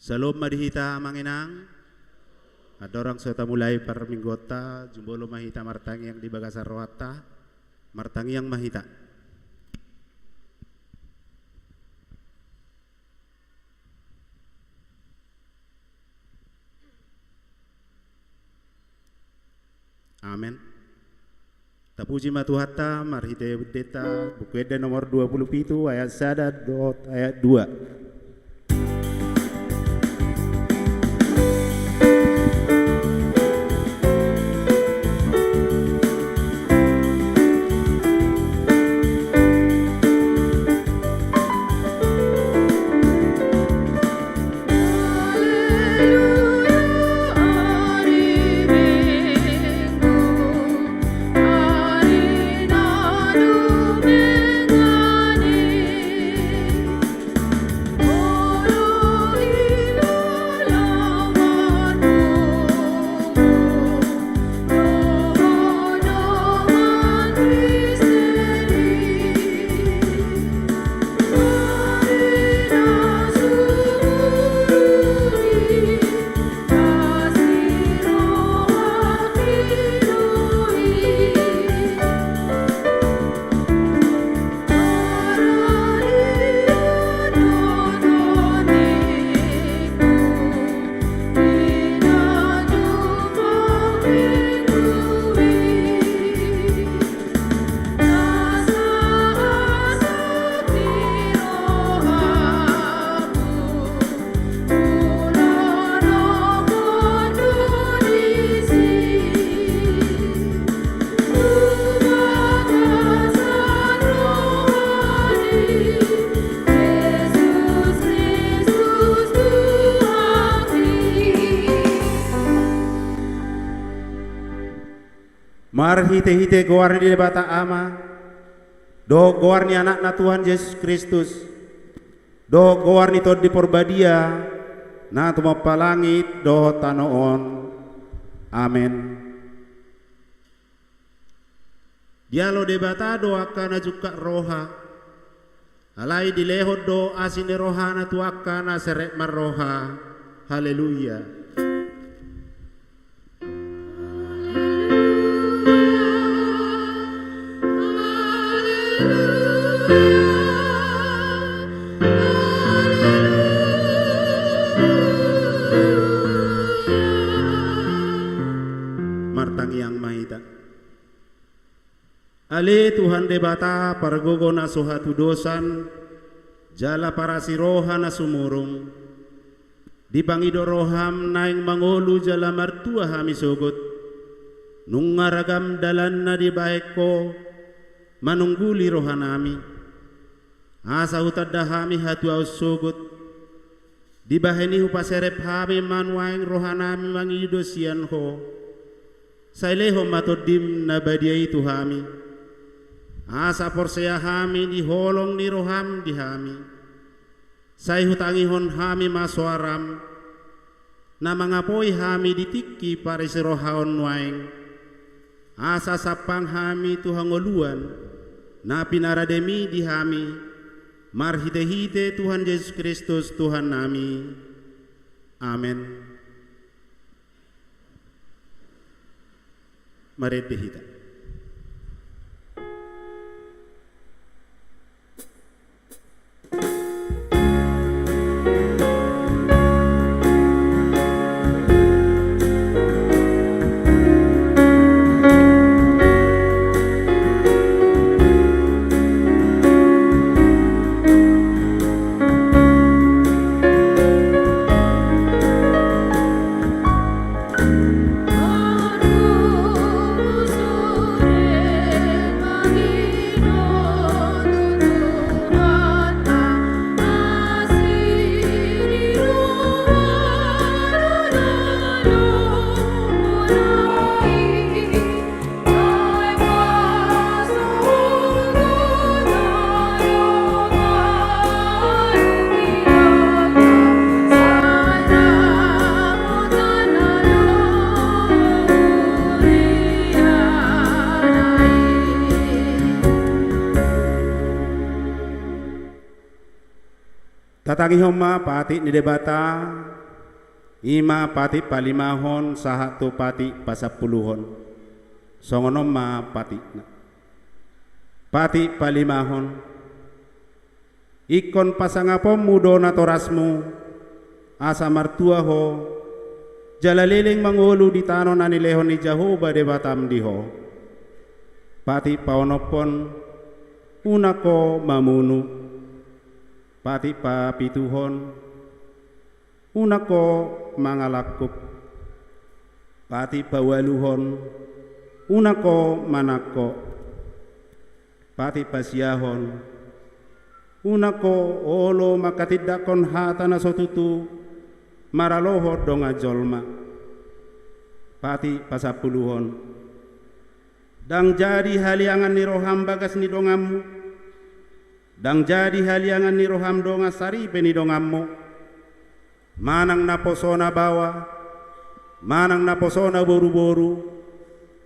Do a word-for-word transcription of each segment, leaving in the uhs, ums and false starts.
Syalom ma di hita, Amang Inang. Andorang so tamulai parmingguonta, jumolo ma hita martangiang di bagasan rohanta. Martangiang ma hita. Amen. Tapuji ma Tuhanta, marhite endenta, Buku Ende nomor dua puluh pitu, ayat sada dohot ayat dua. Marhite-hite goar ni Debata Ama, dohot goar ni Anakna Tuhan Jesus Kristus, dohot goar ni Tondi Porbadia, na tumompa langit dohot tano on. Amen. Dialo Debata do angka na jungkat roha, alai dilehon do asi ni rohana tu angka na serep marroha. Haleluya. Martangiang ma hita. Ale Tuhan Debata, pargogo na so hatudosan, jala parasi roha na sumurung. Dipangido roham naeng mangolu jala martua hami sogot. Nunga ragam dalan na dibahen Ho manungguli rohanami. Asa hutanda hami hatuaon sogot. Dibahen i hupaserep hami ma nuaeng rohanami mangido sian Ho. Sai lehon ma Tondim na badia i tu hami. Asa porsea hami di holong ni roham di hami. Sai hutangihon hami ma soaram, na mangapoi hami di tingki parasi roha on nuaeng. Asa sampang hami tu hangoluan, na pinarademi di hami, marhite-hite Tuhan Jesus Kristus Tuhannami. Amen. Marende hita. Tatangihon ma patik ni Debata, I ma patik palimahon sahat tu patik pasampuluhon. Songon on ma patikna. Patik palimahon. Ingkon pasangaponmu do natorasmu, asa martua ho, jala leleng mangolu di tano na nilehon ni Jahowa Debatam di ho. Patik paonomhon, unang ho mamunu. Patik papituhon, unang ho mangalangkup. Patik paualuhon, unang ho manangko. Patik pasiahon, unang ho olo manghatindanghon hata na so tutu maralohon dongan jolma. Patik pasampuluhon, ndang jadi haliangan ni roham bagas ni donganmu, ndang jadi haliangan ni roham dongan saripe ni donganmu, manang naposona baoa, manang naposona boruboru,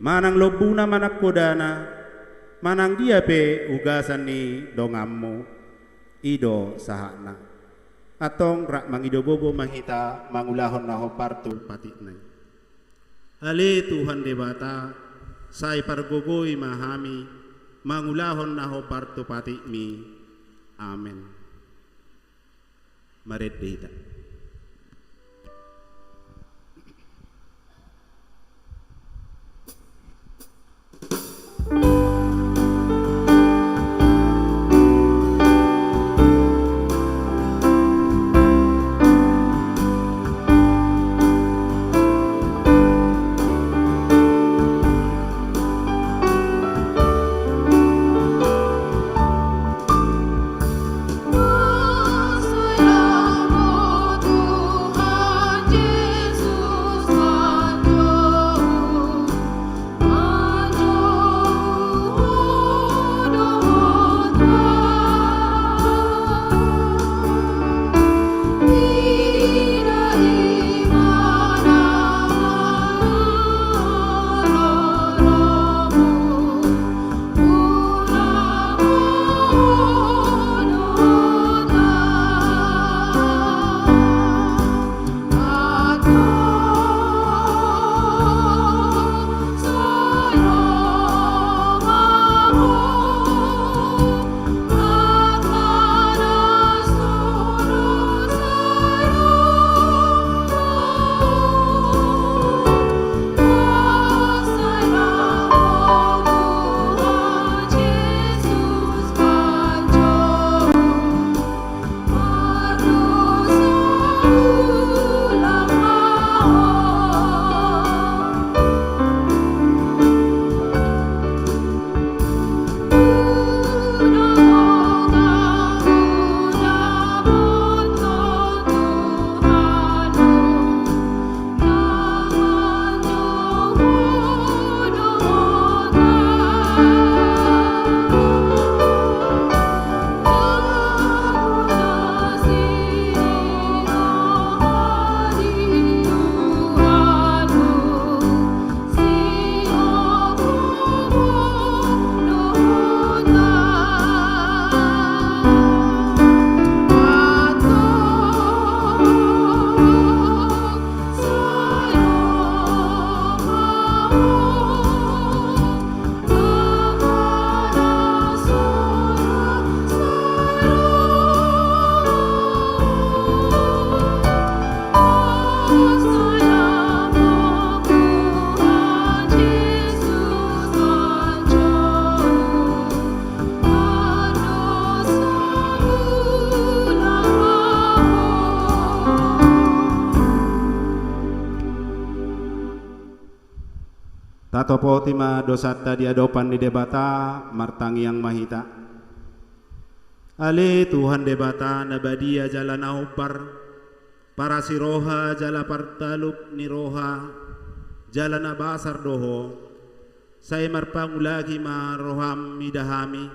manang lombuna manang hodana, manang dia pe ugasan ni donganmu, i do sahatna. Antong rap mangido gogo ma hita mangulahon na hombar tu patikna i. Ale Tuhan Debata, sai pargogoi ma hami mangulahon na hombar tu patikmi. Amen. Marende hita. Tatopoti ma dosanta di adopan ni Debata, martangiang ma hita. Ale Tuhan Debata na badia jala na hombar, parasi roha jala partalup ni roha, jala na basar do Ho, sai marpangulahi ma roham mida hami,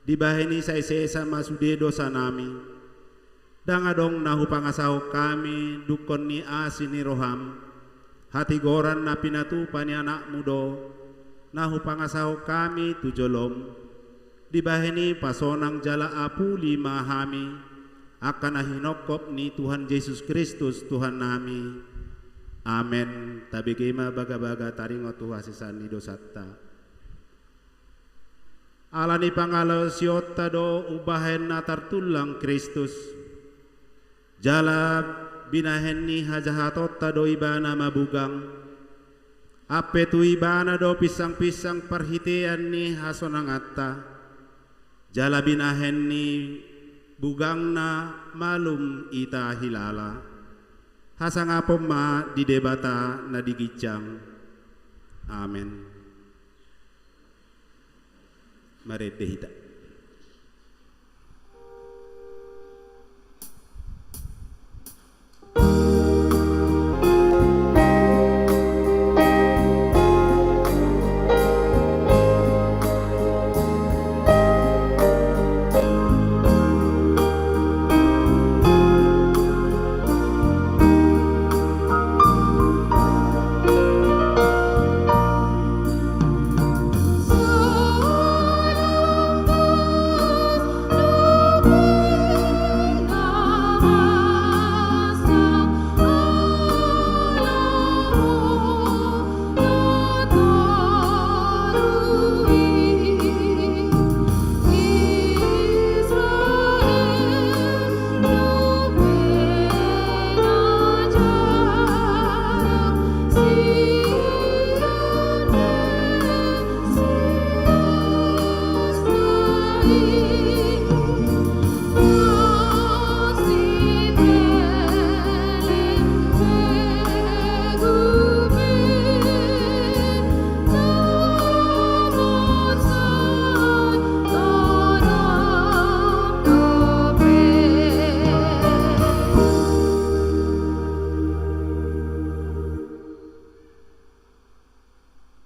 dibahen i sai sesa ma sude dosanami. Ndang adong na hupangasahon hami dungkon ni asi ni roham, hatigoran na pinatupa ni anakmu do, na hupangasahon hami tu jolom, dibahen i pasonang jala apuli ma hami, angka na hinongkop ni Tuhan Jesus Kristus Tuhannami. Amen. Tabege ma bagabaga taringot tu hasesaan ni dosanta. Ala ni pangalaosionta do umbahen na tartullang Kristus, jala binahen ni hajahatonta do Ibana mabugang. Ampe tu Ibana do pinsangpinsang parhitean ni hasonanganta, jala binahen ni bugangna malum hita hilala. Hasangapon ma di Debata na di ginjang. Amen. Marende hita.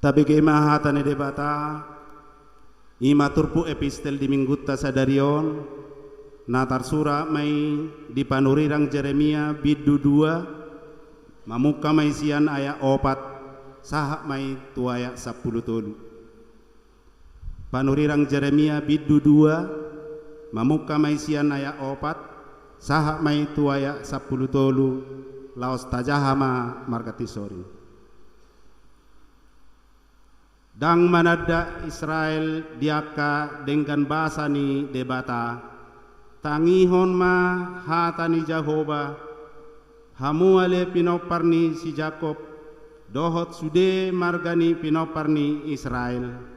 Tabege ma hata ni Debata, i ma turpuk epistel di minggunta sadari on, na tarsurat ma i di panurirang Jeremia bindu dua, mamungka ma i sian ayat opat, sahat ma i tu ayat sampulu tolu. Panurirang Jeremia bindu dua, mamungka ma i sian ayat opat, sahat ma i tu ayat sampulu tolu, laos tajaha ma marganti soring. Ndang mananda Israel di angka denggan basa ni Debata. Tangihon ma hata ni Jahowa, hamu ale pinompar ni si Jakob, dohot sude marga ni pinompar ni Israel.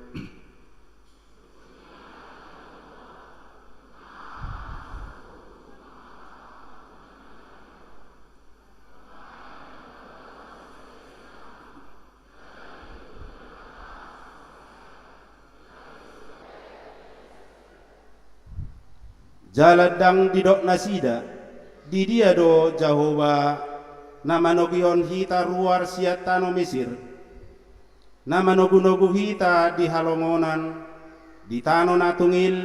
Jala ndang didok nasida, di dia do Jahowa na manogihon hita ruar sian tano Mesir, na manogunogu hita di halongonan, di tano na tungil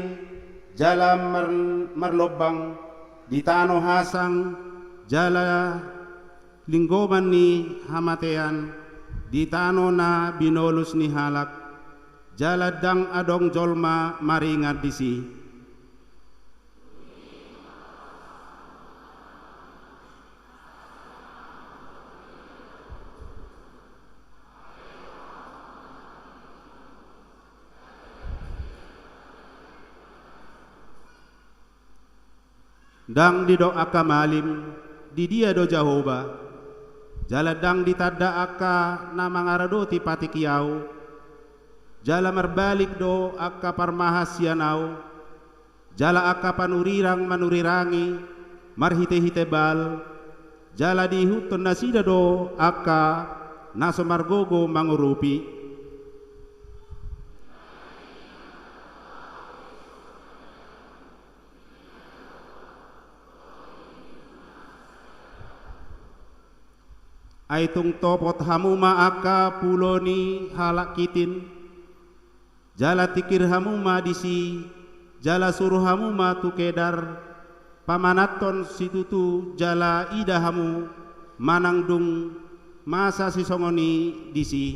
jala mar-, marlombang, di tano hasang jala linggoman ni hamatean, di tano na binolus ni halak, jala ndang adong jolma maringan disi. Ndang didok angka malim, di dia do Jahowa, jala ndang ditanda angka na mangaradoti patiki ahu, jala marbalik do angka parmahan sian ahu, jala angka panurirang manurirangi marhitehite Baal, jala diihuthon nasida do angka na so margogo mangurupi. Ai tung topot hamu ma angka pulo ni halak Kitim, jala tingkir hamu ma disi, jala suru hamu ma tu Kedar, pamananhon situtu jala ida hamu manang dung masa sisongon i disi.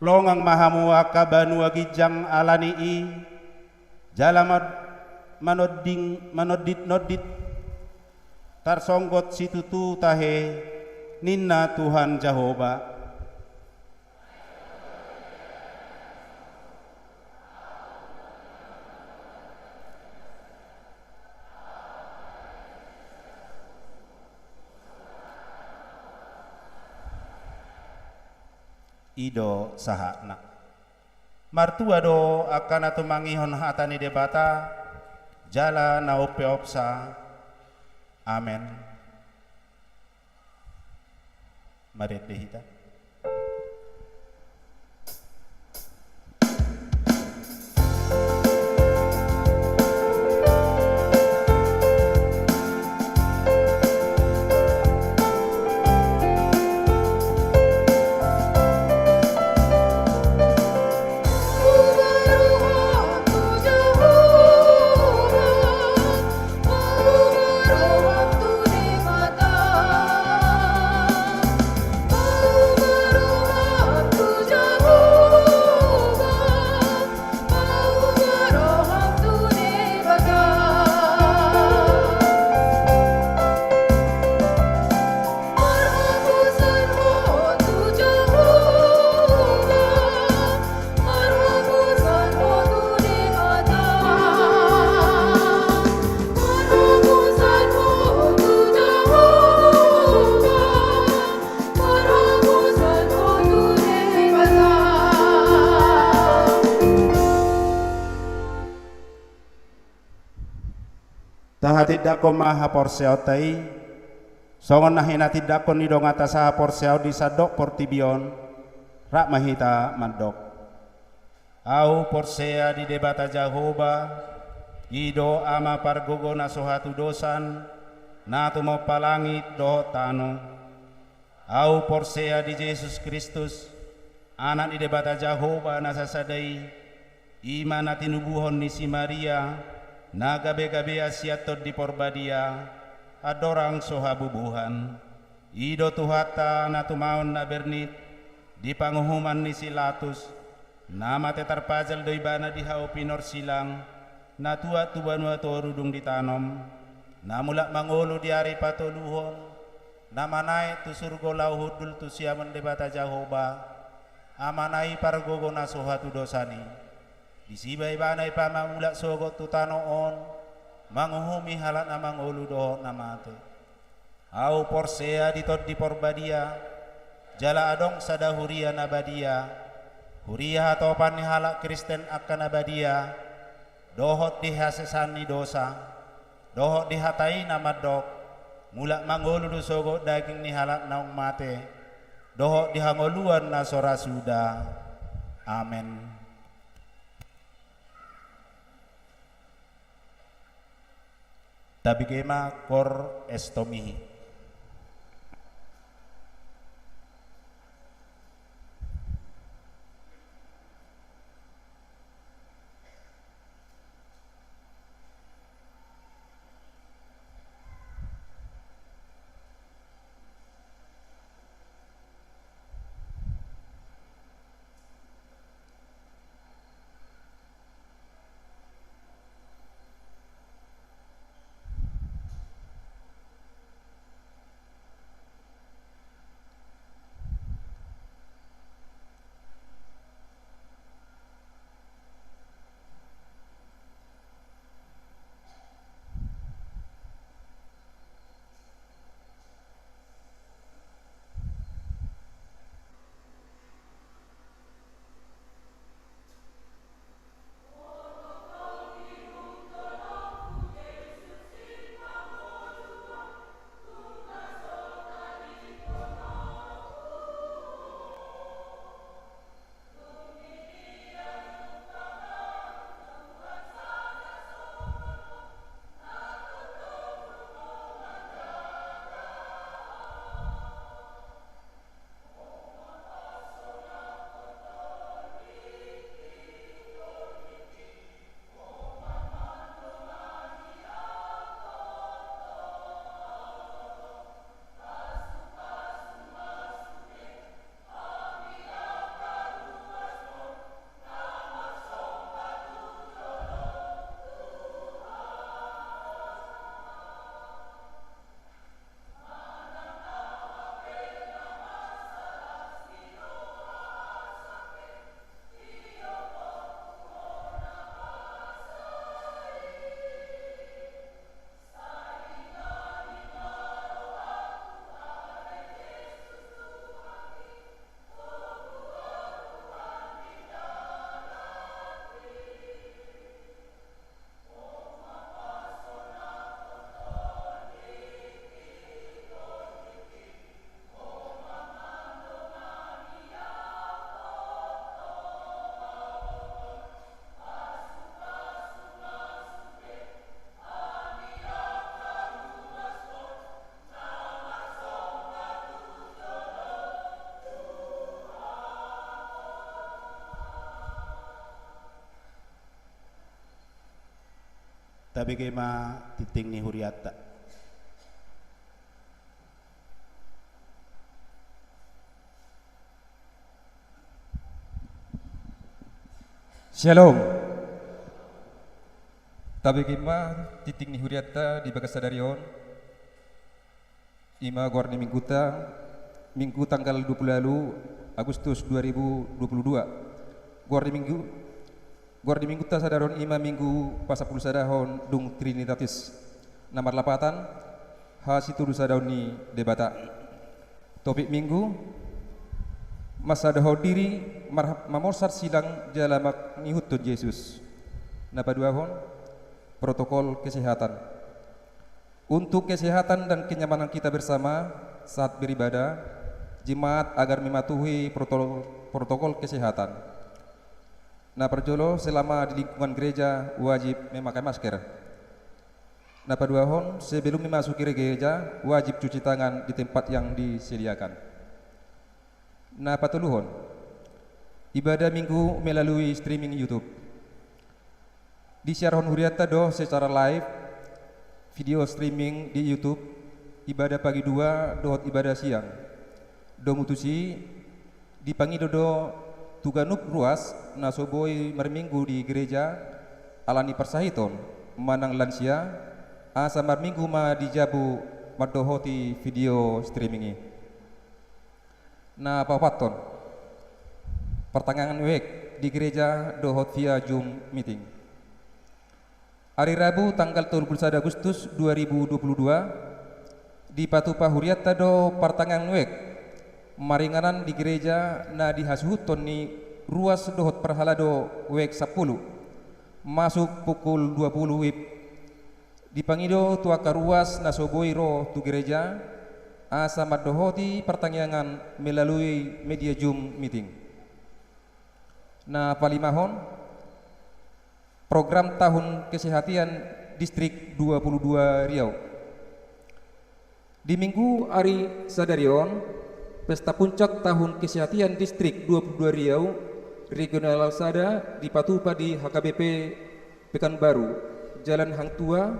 Longang ma hamu angka banua ginjang ala ni i, jala ma-, manonding-, manonditnondit tarsonggot situtu tahe, ninna Tuhan Jahowa. I do sahatna. Martua do angka na tumangihon hata ni Debata, jala na umpeopsa. Amen. Marende hita. Tahatindangkon ma haporseaonta i, songon na hinatindangkon ni donganta sahaporseaon di sandok portibi on, rap ma hita mandok. Ahu porsea di Debata Jahowa, i do Ama pargogo na so hatudosan, na tumompa langit dohot tano. Ahu porsea di Jesus Kristus, Anak ni Debata Jahowa na sasada i, i ma na tinubuhon ni si Maria, na gabegabean sian Tondi Porbadia, andorang so habubuhan. I do Tuhanta na tumaon na bernit, di panguhuman ni si Latus, na mate tarpajal do ibana di hau pinorsilang, na tuat tu banua toru dung ditanom, na mulak mangolu di ari patoluhon, na manaek tu surgo laho hundul tu siamun Debata Jahowa, Amana i pargogo na so hatudosan i. Disi ma ibana ipamamulak sogot tu tano on, manguhumi halak na mangolu dohot na mate. Ahu porsea di Tondi Porbadia, jala adong sada huria na badia, huria hatopan ni halak Kristen angka na badia, dohot di hasesaan ni dosa, dohot di hata i na mandok, mulak mangolu do sogot daging ni halak naung mate, dohot di hangoluan na so ra suda. Amen. Tabege ma Cor est mihi. Tabege ma tinting ni hurianta. Syalom. Tabege ma tinting ni hurianta di bagasan sadari on. I ma goar ni mingguta, Minggu tanggal dua puluh ualu Agustus dua ribu dua puluh dua. Goar ni minggu, goar ni mingguta sadari on i ma Minggu pasampulusadahon dung Trinitatis. Na marlapatan, hasitolusadaon ni Debata. Topik Minggu, mansadahon diri mar-, mamorsan silang jala mangihuthon Jesus. Na paduahon, protokol kesehatan. Untuk kesehatan dan kenyamanan kita bersama saat beribadah, jemaat agar mematuhi protol-, protokol kesehatan. Na parjolo, selama di lingkungan gereja wajib memakai masker. Na paduahon, sebelum memasuki gereja, wajib cuci tangan di tempat yang disediakan. Na patoluhon, ibadah Minggu melalui streaming YouTube. Disiarhon hurianta do secara live, video streaming di YouTube, ibadah pagi dua dohot ibadah siang. Domu tusi, dipangido do tu ganup ruas na so boi marminggu di gereja, alani parsahiton manang lansia, asa marminggu ma di jabu mandohoti video streaming i. Na paopathon, partangiangan wijk di gereja dohot via Zoom meeting. Ari Rabu tanggal tolu puluh sada Agustus dua ribu dua puluh dua, dipatupa hurianta do partangiangan wijk maringanan di gereja na dihasuhuthon ni ruas dohot parhalado wijk sampulu, masuk pukul dua puluh wib. Dipangido tu angka ruas na so boi ro tu gereja, asa mandohoti partangiangan melalui media Zoom meeting. Na palimahon, program tahun kesehatan Distrik dua puluh dua Riau. Di Minggu ari sadari on, pesta puncak tahun kesehatan Distrik dua puluh dua Riau, regional sada dipatupa di H K B P Pekanbaru, Jalan Hang Tuah,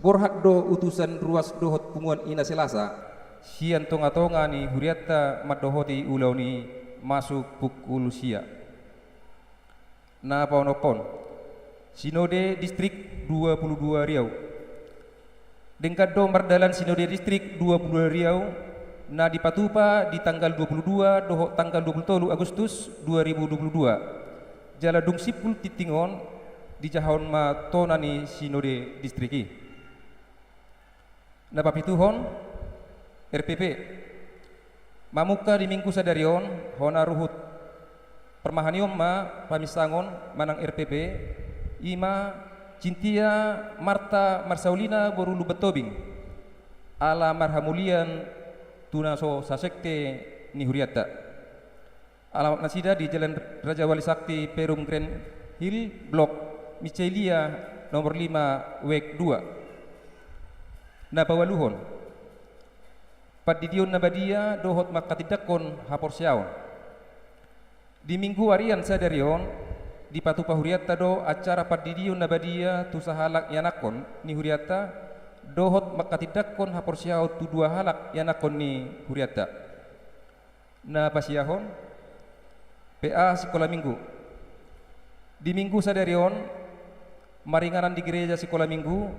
borhat do utusan ruas dohot punguan i na selasa. Sian tonga-tonga ni hurianta mandohoti ulaon i masuk pukul sia. Na paonomhon, Sinode Distrik dua puluh dua Riau. Denggan do mardalan Sinode Distrik dua puluh dua Riau, na dipatupa di tanggal dua puluh dua dohot tanggal dua puluh tolu Agustus dua ribu dua puluh dua. Jala dung simpul tinting on, dijahahon ma tona ni Sinode Distrik i. Na papituhon, R P P. Mamungka di Minggu sadari on, hona ruhut parmahanion ma paminsangon manang R P P, i ma Cintia Marta Marsaulina boru Lumban Tobing, ala marhamulian tu na so sasekte ni hurianta. Alamat nasida di Jalan Raja Wali Sakti, Perum Green Hill, Blok Michelia, nomor lima, wijk dua. Na paualuhon, pandidion na badia dohot manghatindanghon haporseaon. Di Minggu arian sadari on, dipatupa hurianta do acara pandidion na badia tu sahalak ianakhon ni hurianta, dohot manghatindanghon haporseaon tu dua halak ianakhon ni hurianta. Na pasiahon, P A Sikola Minggu. Di Minggu sadari on, maringanan di gereja Sikola Minggu,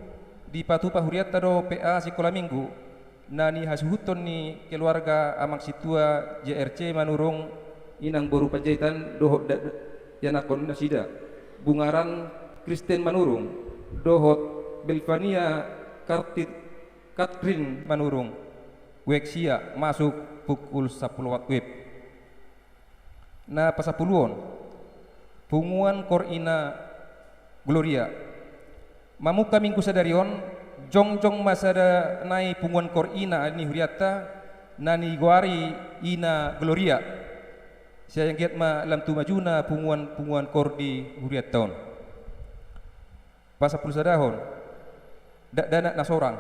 dipatupa hurianta do P A Sikola Minggu, na nihasuhuthon ni keluarga Amang Sintua J R C Manurung, Inang boru Panjaitan dohot da-, ianakhon nasida, Bungaran Kristen Manurung, dohot Belvania Karti-, Katrin Manurung, wijk sia, masuk pukul sampulu opat wib. Na pasampuluon, punguan koor ina Gloria. Mamungka Minggu sadari on, jongjong ma sada nai punguan koor ina ni hurianta, na nigoari Ina Gloria. Sai anggiat ma lam tu majuna punguan-punguan koor di hurianta on. Pasampulusadahon, dakdanak na sorang.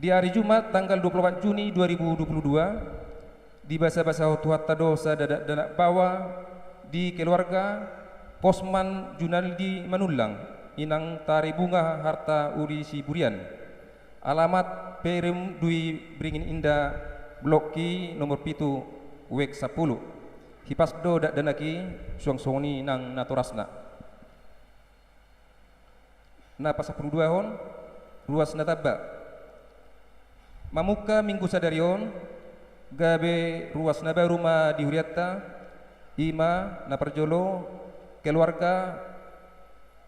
Di ari Jumat tanggal dua puluh opat Juni dua ribu dua puluh dua, dibasabasahon Tuhanta do sada dakdanak baoa di keluarga Posman Junaldi Manullang, Inang Taribunga Harta Uli Siburian. Alamat Perum Dui Beringin Indah, Blok I, nomor pitu, wek sampulu. Hipas do dakdanak i, suang songon i nang natorasna. Na pasampuluduahon, ruas na tamba. Mamungka minggu sadari on, gabe ruas na baru ma di hurianta, i ma na parjolo, keluarga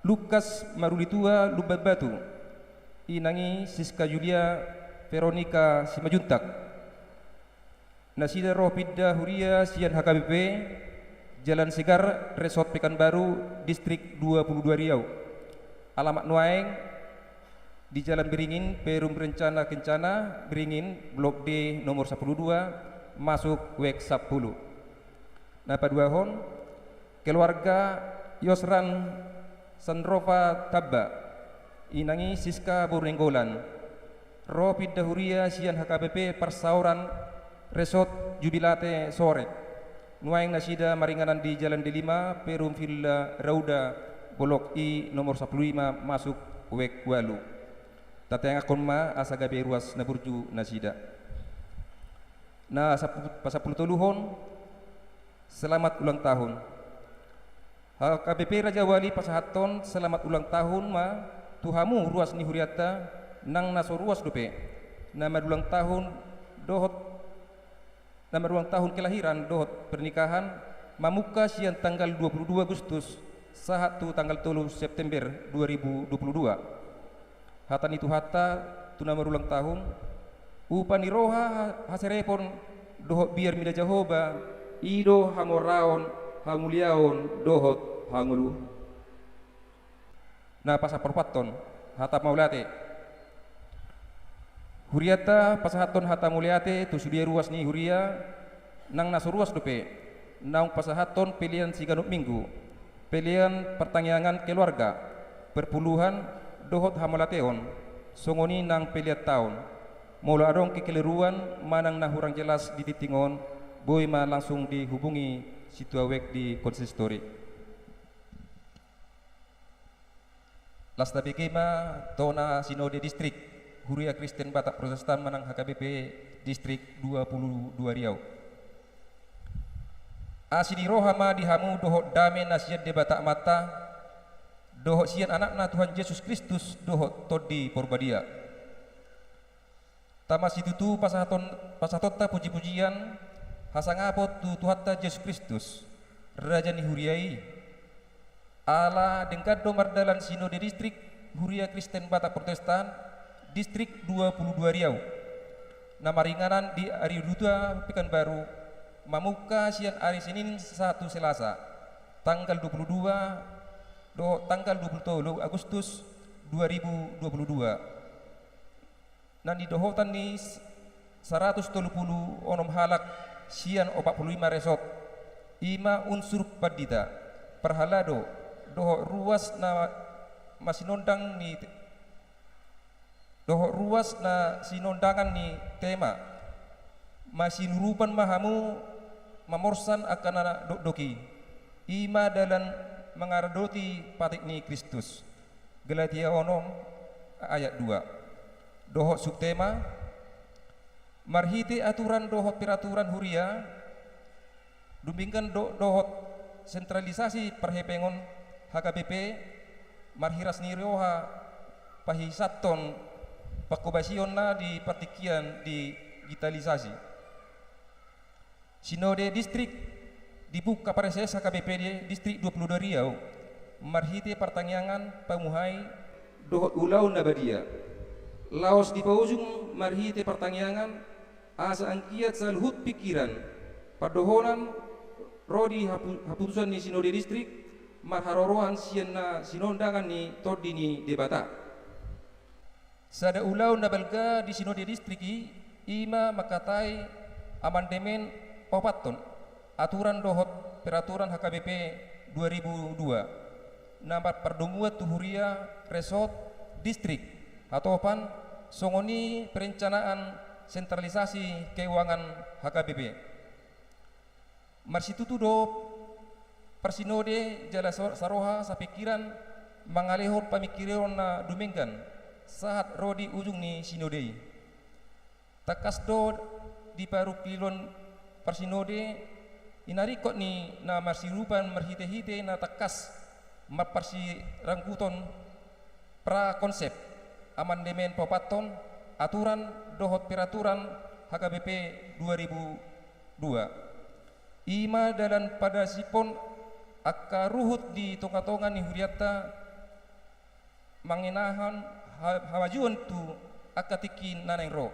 Lukas Marulitua Lumban Batu, inang i Siska Julia Veronika Simanjuntak. Nasida ro pinda huria sian H K B P, Jalan Segar, Resort Pekanbaru, Distrik dua puluh dua Riau. Alamat nuaeng di Jalan Beringin, Perum Rencana Kencana, Beringin, Blok D, nomor sampulu dua, masuk wek sampulu. Na paduahon, keluarga Yosran Sandrova Tamba, inang i Siska boru Nainggolan. Ro pinda huria sian H K B P Parsaoran Resort Jubilate Sorek. Nuaeng nasida maringanan di Jalan D lima, Perum Villa Rauda, Blok I, nomor sampulu lima, masuk wek ualu. Tatangiangkon ma asa gabe ruas na burju nasida. Na sapu-, pasampulutoluhon, selamat ulang tahun. H K B P Rajawali pasahathon selamat ulang tahun ma tu hamu ruas ni hurianta, nang na so ruas dope, na marulang tahun dohot, na marulang tahun kelahiran dohot pernikahan, mamungka sian tanggal dua puluh dua Agustus sahat tu tanggal tolu September dua ribu dua puluh dua. Hata ni Tuhanta tu na marulang tahun: Upa ni roha, ha-, haserepon dohot biar mida Jahowa, i do hamoraon, hamuliaon dohot hangoluan. Na pasampalupahon, hata mauliate. Hurianta pasahathon hata mauliate tu sude ruas ni huria, nang na so ruas dope, naung pasahathon pelean siganup minggu, pelean partangiangan keluarga, perpuluhan, dohot hamauliateon, songon i nang pelean taon. Molo adong kekeliruan manang na hurang jelas di tingting on, boi ma langsung dihubungi situan wek di konsistori. Las tabege ma tona Sinode Distrik Huria Kristen Batak Protestan manang H K B P Distrik dua puluh dua Riau. Asi ni roha ma di hamu dohot dame na sian Debata Amanta, dohot sian Anakna Tuhan Jesus Kristus, dohot Tondi Porbadia. Tama situtu pasahaton, pasahatonta puji-pujian, hasangapon tu Tuhanta Jesus Kristus, Raja ni huria i. Ala denggan do mardalan Sinode Distrik Huria Kristen Batak Protestan, Distrik dua puluh dua Riau, na maringanan di Ari Dua Pekanbaru, mamungka sian ari Senin sahat tu Selasa, tanggal dua puluh dua dohot tanggal dua puluh tolu Agustus dua ribu dua puluh dua. Na nidohotan ni s-, saratus tolu pulu onom halak sian opat pulu lima resort, i ma unsur pandita, parhalado, dohot ruas na masinondang ni te-, dohot ruas na sinondangan ni tema. Masinurupan ma hamu mamorsan angka na dokdok i, i ma dalan mangaradoti patik ni Kristus. Galatia onom ayat dua. Dohot subtema: Marhite aturan dohot peraturan huria, dumenggan do-, dohot sentralisasi parhepengon H K B P, marhiras ni roha pahisathon pangkobasionna di partingkian digitalisasi. Sinode Distrik dibuka pareses H K B P D Distrik dua pulu dua Riau, marhite partangiangan pamuhai dohot ulaon na badia. Laos dipaujung marhite partangiangan, asa anggiat saluhut pingkiran, pandohonan, ro di hapu-, haputusan ni Sinode Distrik, marharoroan sian na sinondangan ni Tondi ni Debata. Sada ulaon na balga di Sinode Distrik i, i ma mangkatai amandemen paopathon aturan dohot peraturan H K B P dua ribu dua, na marpardomuan tu huria, resort, distrik, hatopan, songon i perencanaan sentralisasi keuangan H K B P. Marsitutu do parsinode jala sa-, saroha sapingkiran mangalehon pamingkirion na dumenggan sahat ro di ujung ni sinode i. Tangkas do di parungkilon parsinode, i na ringkot ni na marsiurupan marhitehite na tangkas marparsirangkuton pra konsep amandemen paopathon aturan dohot peraturan H K B P dua ribu dua. I ma dalan padasiphon angka ruhut di tongatonga ni hurianta mangenahon ha-, hamajuon tu angka tingki na naeng ro.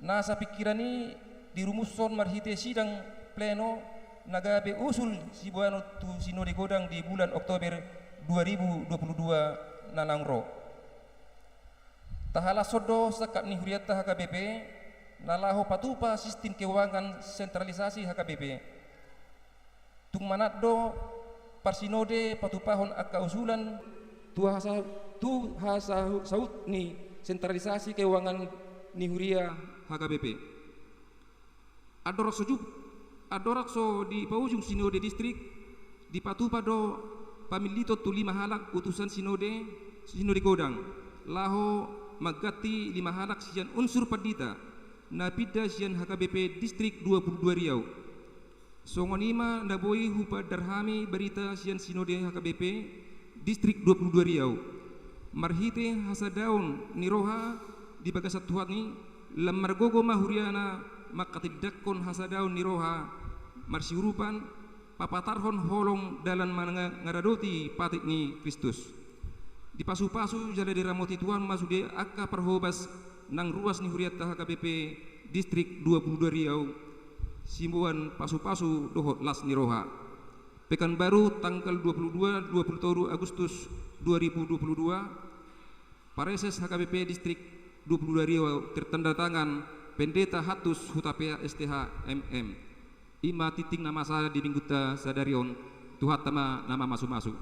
Na sapingkiran i dirumushon marhite sidang pleno na gabe usul siboanon tu sinode godang di bulan Oktober dua ribu dua puluh dua na naeng ro. Tahalashon do sangkap ni hurianta H K B P na laho patupa sistim keuangan sentralisasi H K B P. Tung manat do parsinode patupahon angka usulan tu hasa-, tu hasaut ni sentralisasi keuangan ni huria H K B P. Andorang so jup-, andorang so dipaujung sinode distrik, dipatupa do pamilliton tu lima halak utusan sinode, sinode godang, laho mangganti lima halak sian unsur pandita na pinda sian H K B P distrik dua puluh dua Riau. Songon i ma na boi hupaandar hami barita sian sinode H K B P distrik dua puluh dua Riau. Marhite hasadaon ni roha di bagasan Tuhan i, lam margogo ma huriana mangkatindangkon hasadaon ni roha marsiurupan, papatarhon holong dalan mangaradoti patik ni Kristus. Dipasupasu jala diramoti Tuhan ma sude angka parhobas nang ruas ni hurianta H K B P distrik dua puluh dua Riau, siboan pasupasu dohot las ni roha. Pekanbaru, tanggal dua puluh dua, dua puluh tolu Agustus dua ribu dua puluh dua, Praeses H K B P distrik dua puluh dua Riau, tertanda tangan Pendeta Hatus Hutapea S T H M M. I ma tingting na masa di minggunta sadari on. Tuhanta ma na mamasumasu.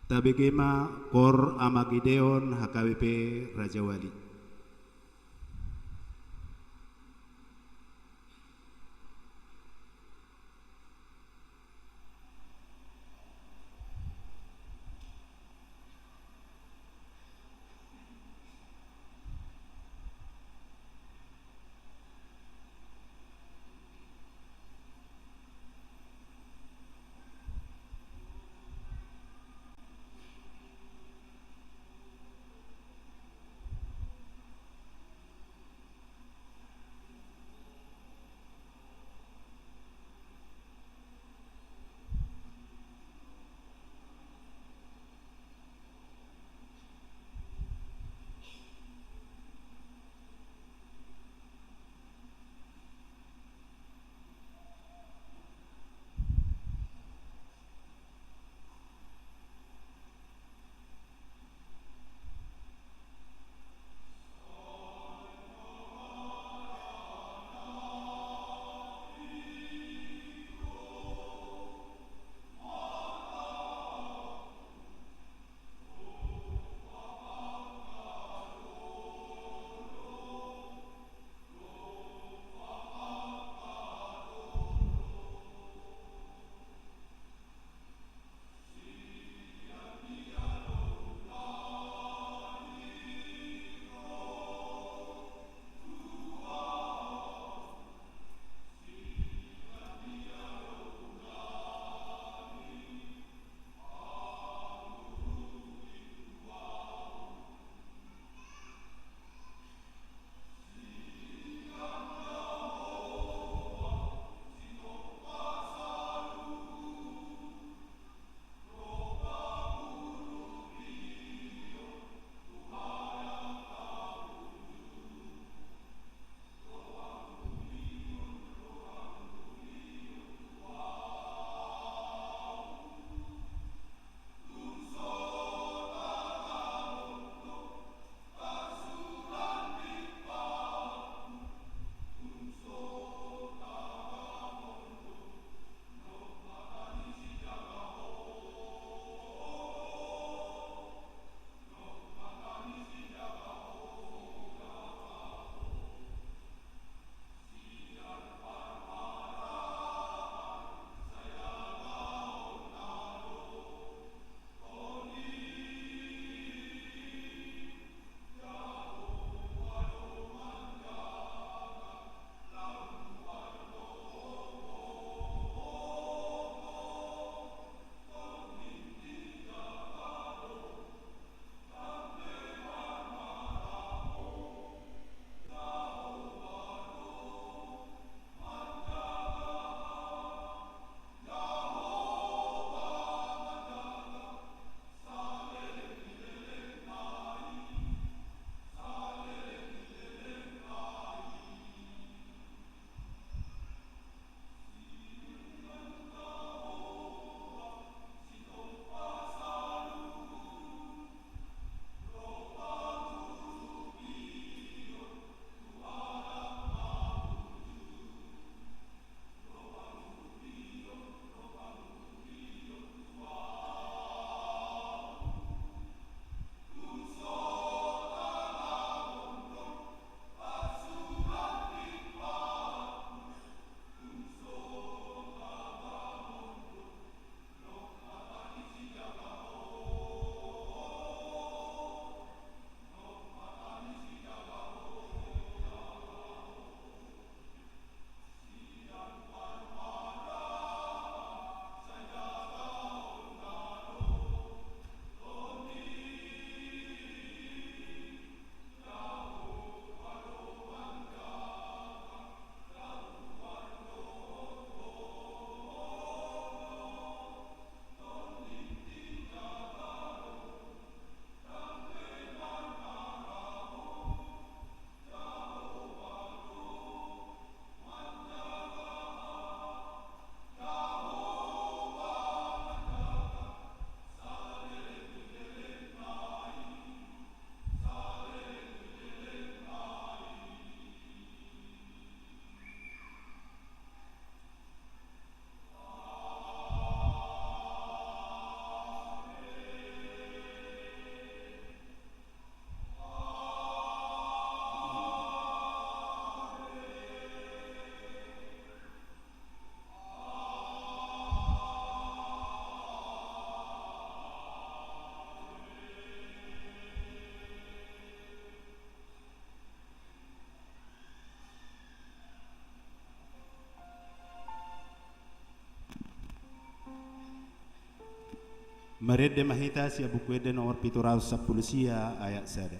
Tabege ma Kor Ama Gideon H K B P Rajawali. Marende ma hita sian Buku Ende nomor pitu ratus sampulu sia, ayat sada.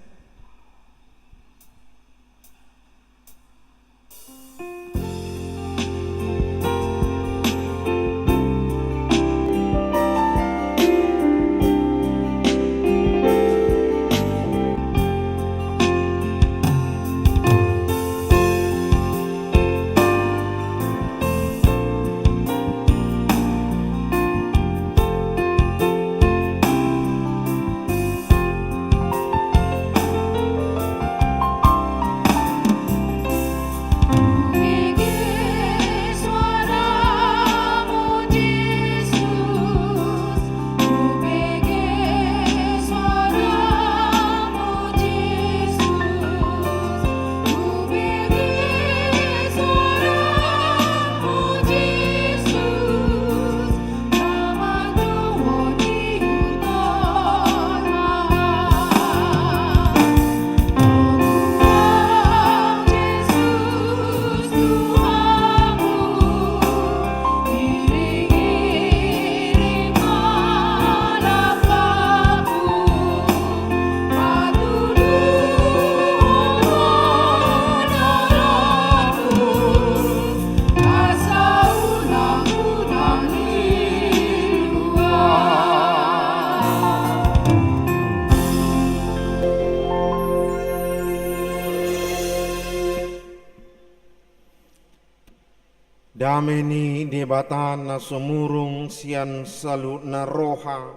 Dame ni Debata na sumurung sian saluhutna roha,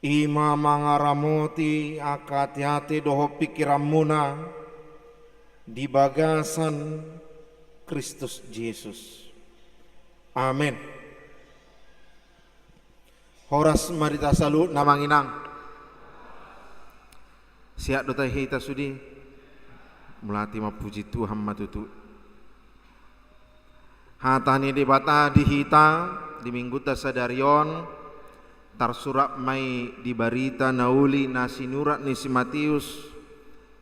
i ma mangaramoti angka ateate dohot pingkiranmuna di bagasan Kristus Jesus. Amen. Horas ma di hita saluhutna, amang inang. Sehat do tahe hita sude? Mauliate ma, puji Tuhan ma tutu. Hata ni Debata di hita di Minggunta sadari on tarsurat ma i di Barita na Uli na sinurat ni si Mateus,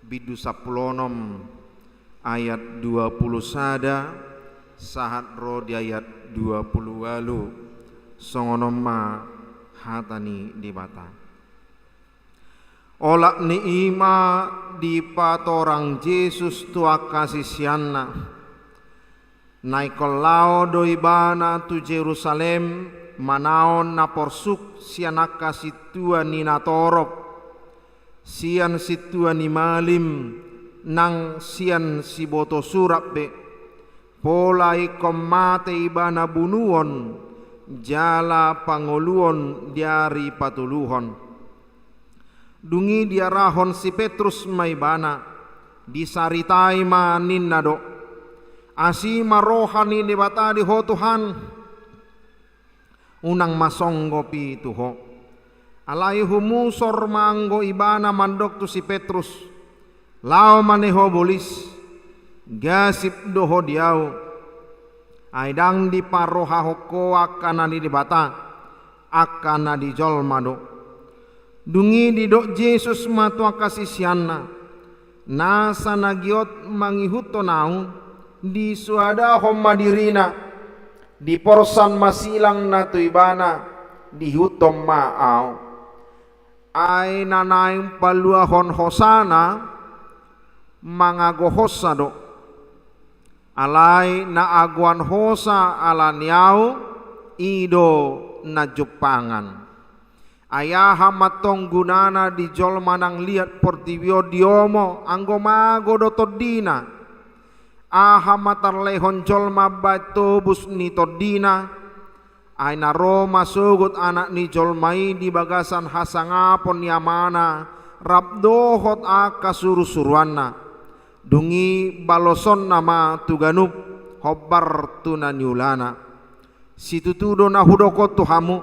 bindu sampulu onom, ayat dua pulu sada sahat ro di ayat dua pulu ualu. Songon on ma hata ni Debata. Olat ni i ma dipatorang Jesus tu angka siseanna. Na ingkon laho do ibana tu Jerusalem manaon na porsuk sian angka sintua ni natorop, sian sintua ni malim, nang sian sibotosurat pe, pola ingkon mate ibana bunuon, jala pangoluon di ari patoluhon. Dung i diarahon si Petrus ma ibana, disaritai ma ninna do: Asi ma roha ni Debata di ho Tuhan, unang ma songgop i tu ho. Alai humusor ma anggo ibana mandok tu si Petrus: Laho ma ne ho bolis, gasip do ho di ahu. Ai ndang diparrohahon ho angka na di Debata, angka na di jolma do. Dung i didok Jesus ma tu angka siseanna: Nasa na giot mangihuthon ahu, disoadahon ma dirina, diporsan ma silang na tu ibana, diihuthon ma ahu. Ai na naeng paluahon hosana mangago hosa do. Alai na agoan hosa ala ni ahu, i do na jumpangan. Ai aha ma tong gunana di jolma nang liat portibi on diomo, anggo mago do tondina? Aha ma tarlehon jolma baen tobus ni tondina? Ai na ro ma sogot Anak ni jolma i di bagasan hasangapon ni Amana rap dohot angka surusuruanna. Dung i balosonna ma tu ganup, hombar tu na niulana. Situtu do na hudok on tu hamu: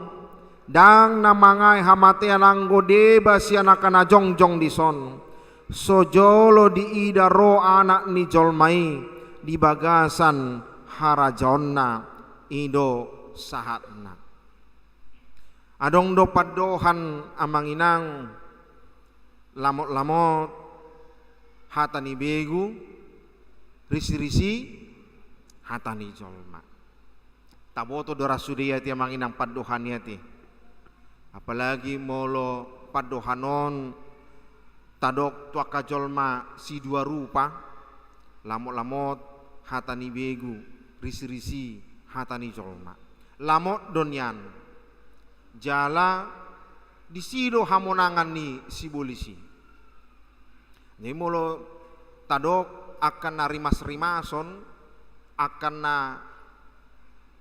Ndang na mangae hamatean anggo deba sian angka na jongjong dison, so jolo diida ro Anak ni jolma i di bagasan harajaonna. I do sahatna. Adong do pandohan, amang inang, lamotlamot hata ni begu, risirisi hata ni jolma. Taboto do ra sude i ate, amang inang, pandohan i ate. Apalagi molo pandohan on tadok tu angka jolma sidua rupa, lamot-lamot hata ni begu, risi-risi hata ni jolma. Lamot do nian. Jala disi do hamonangan ni sibolis i. Jadi molo tadok angka na rimas-rimason, angka na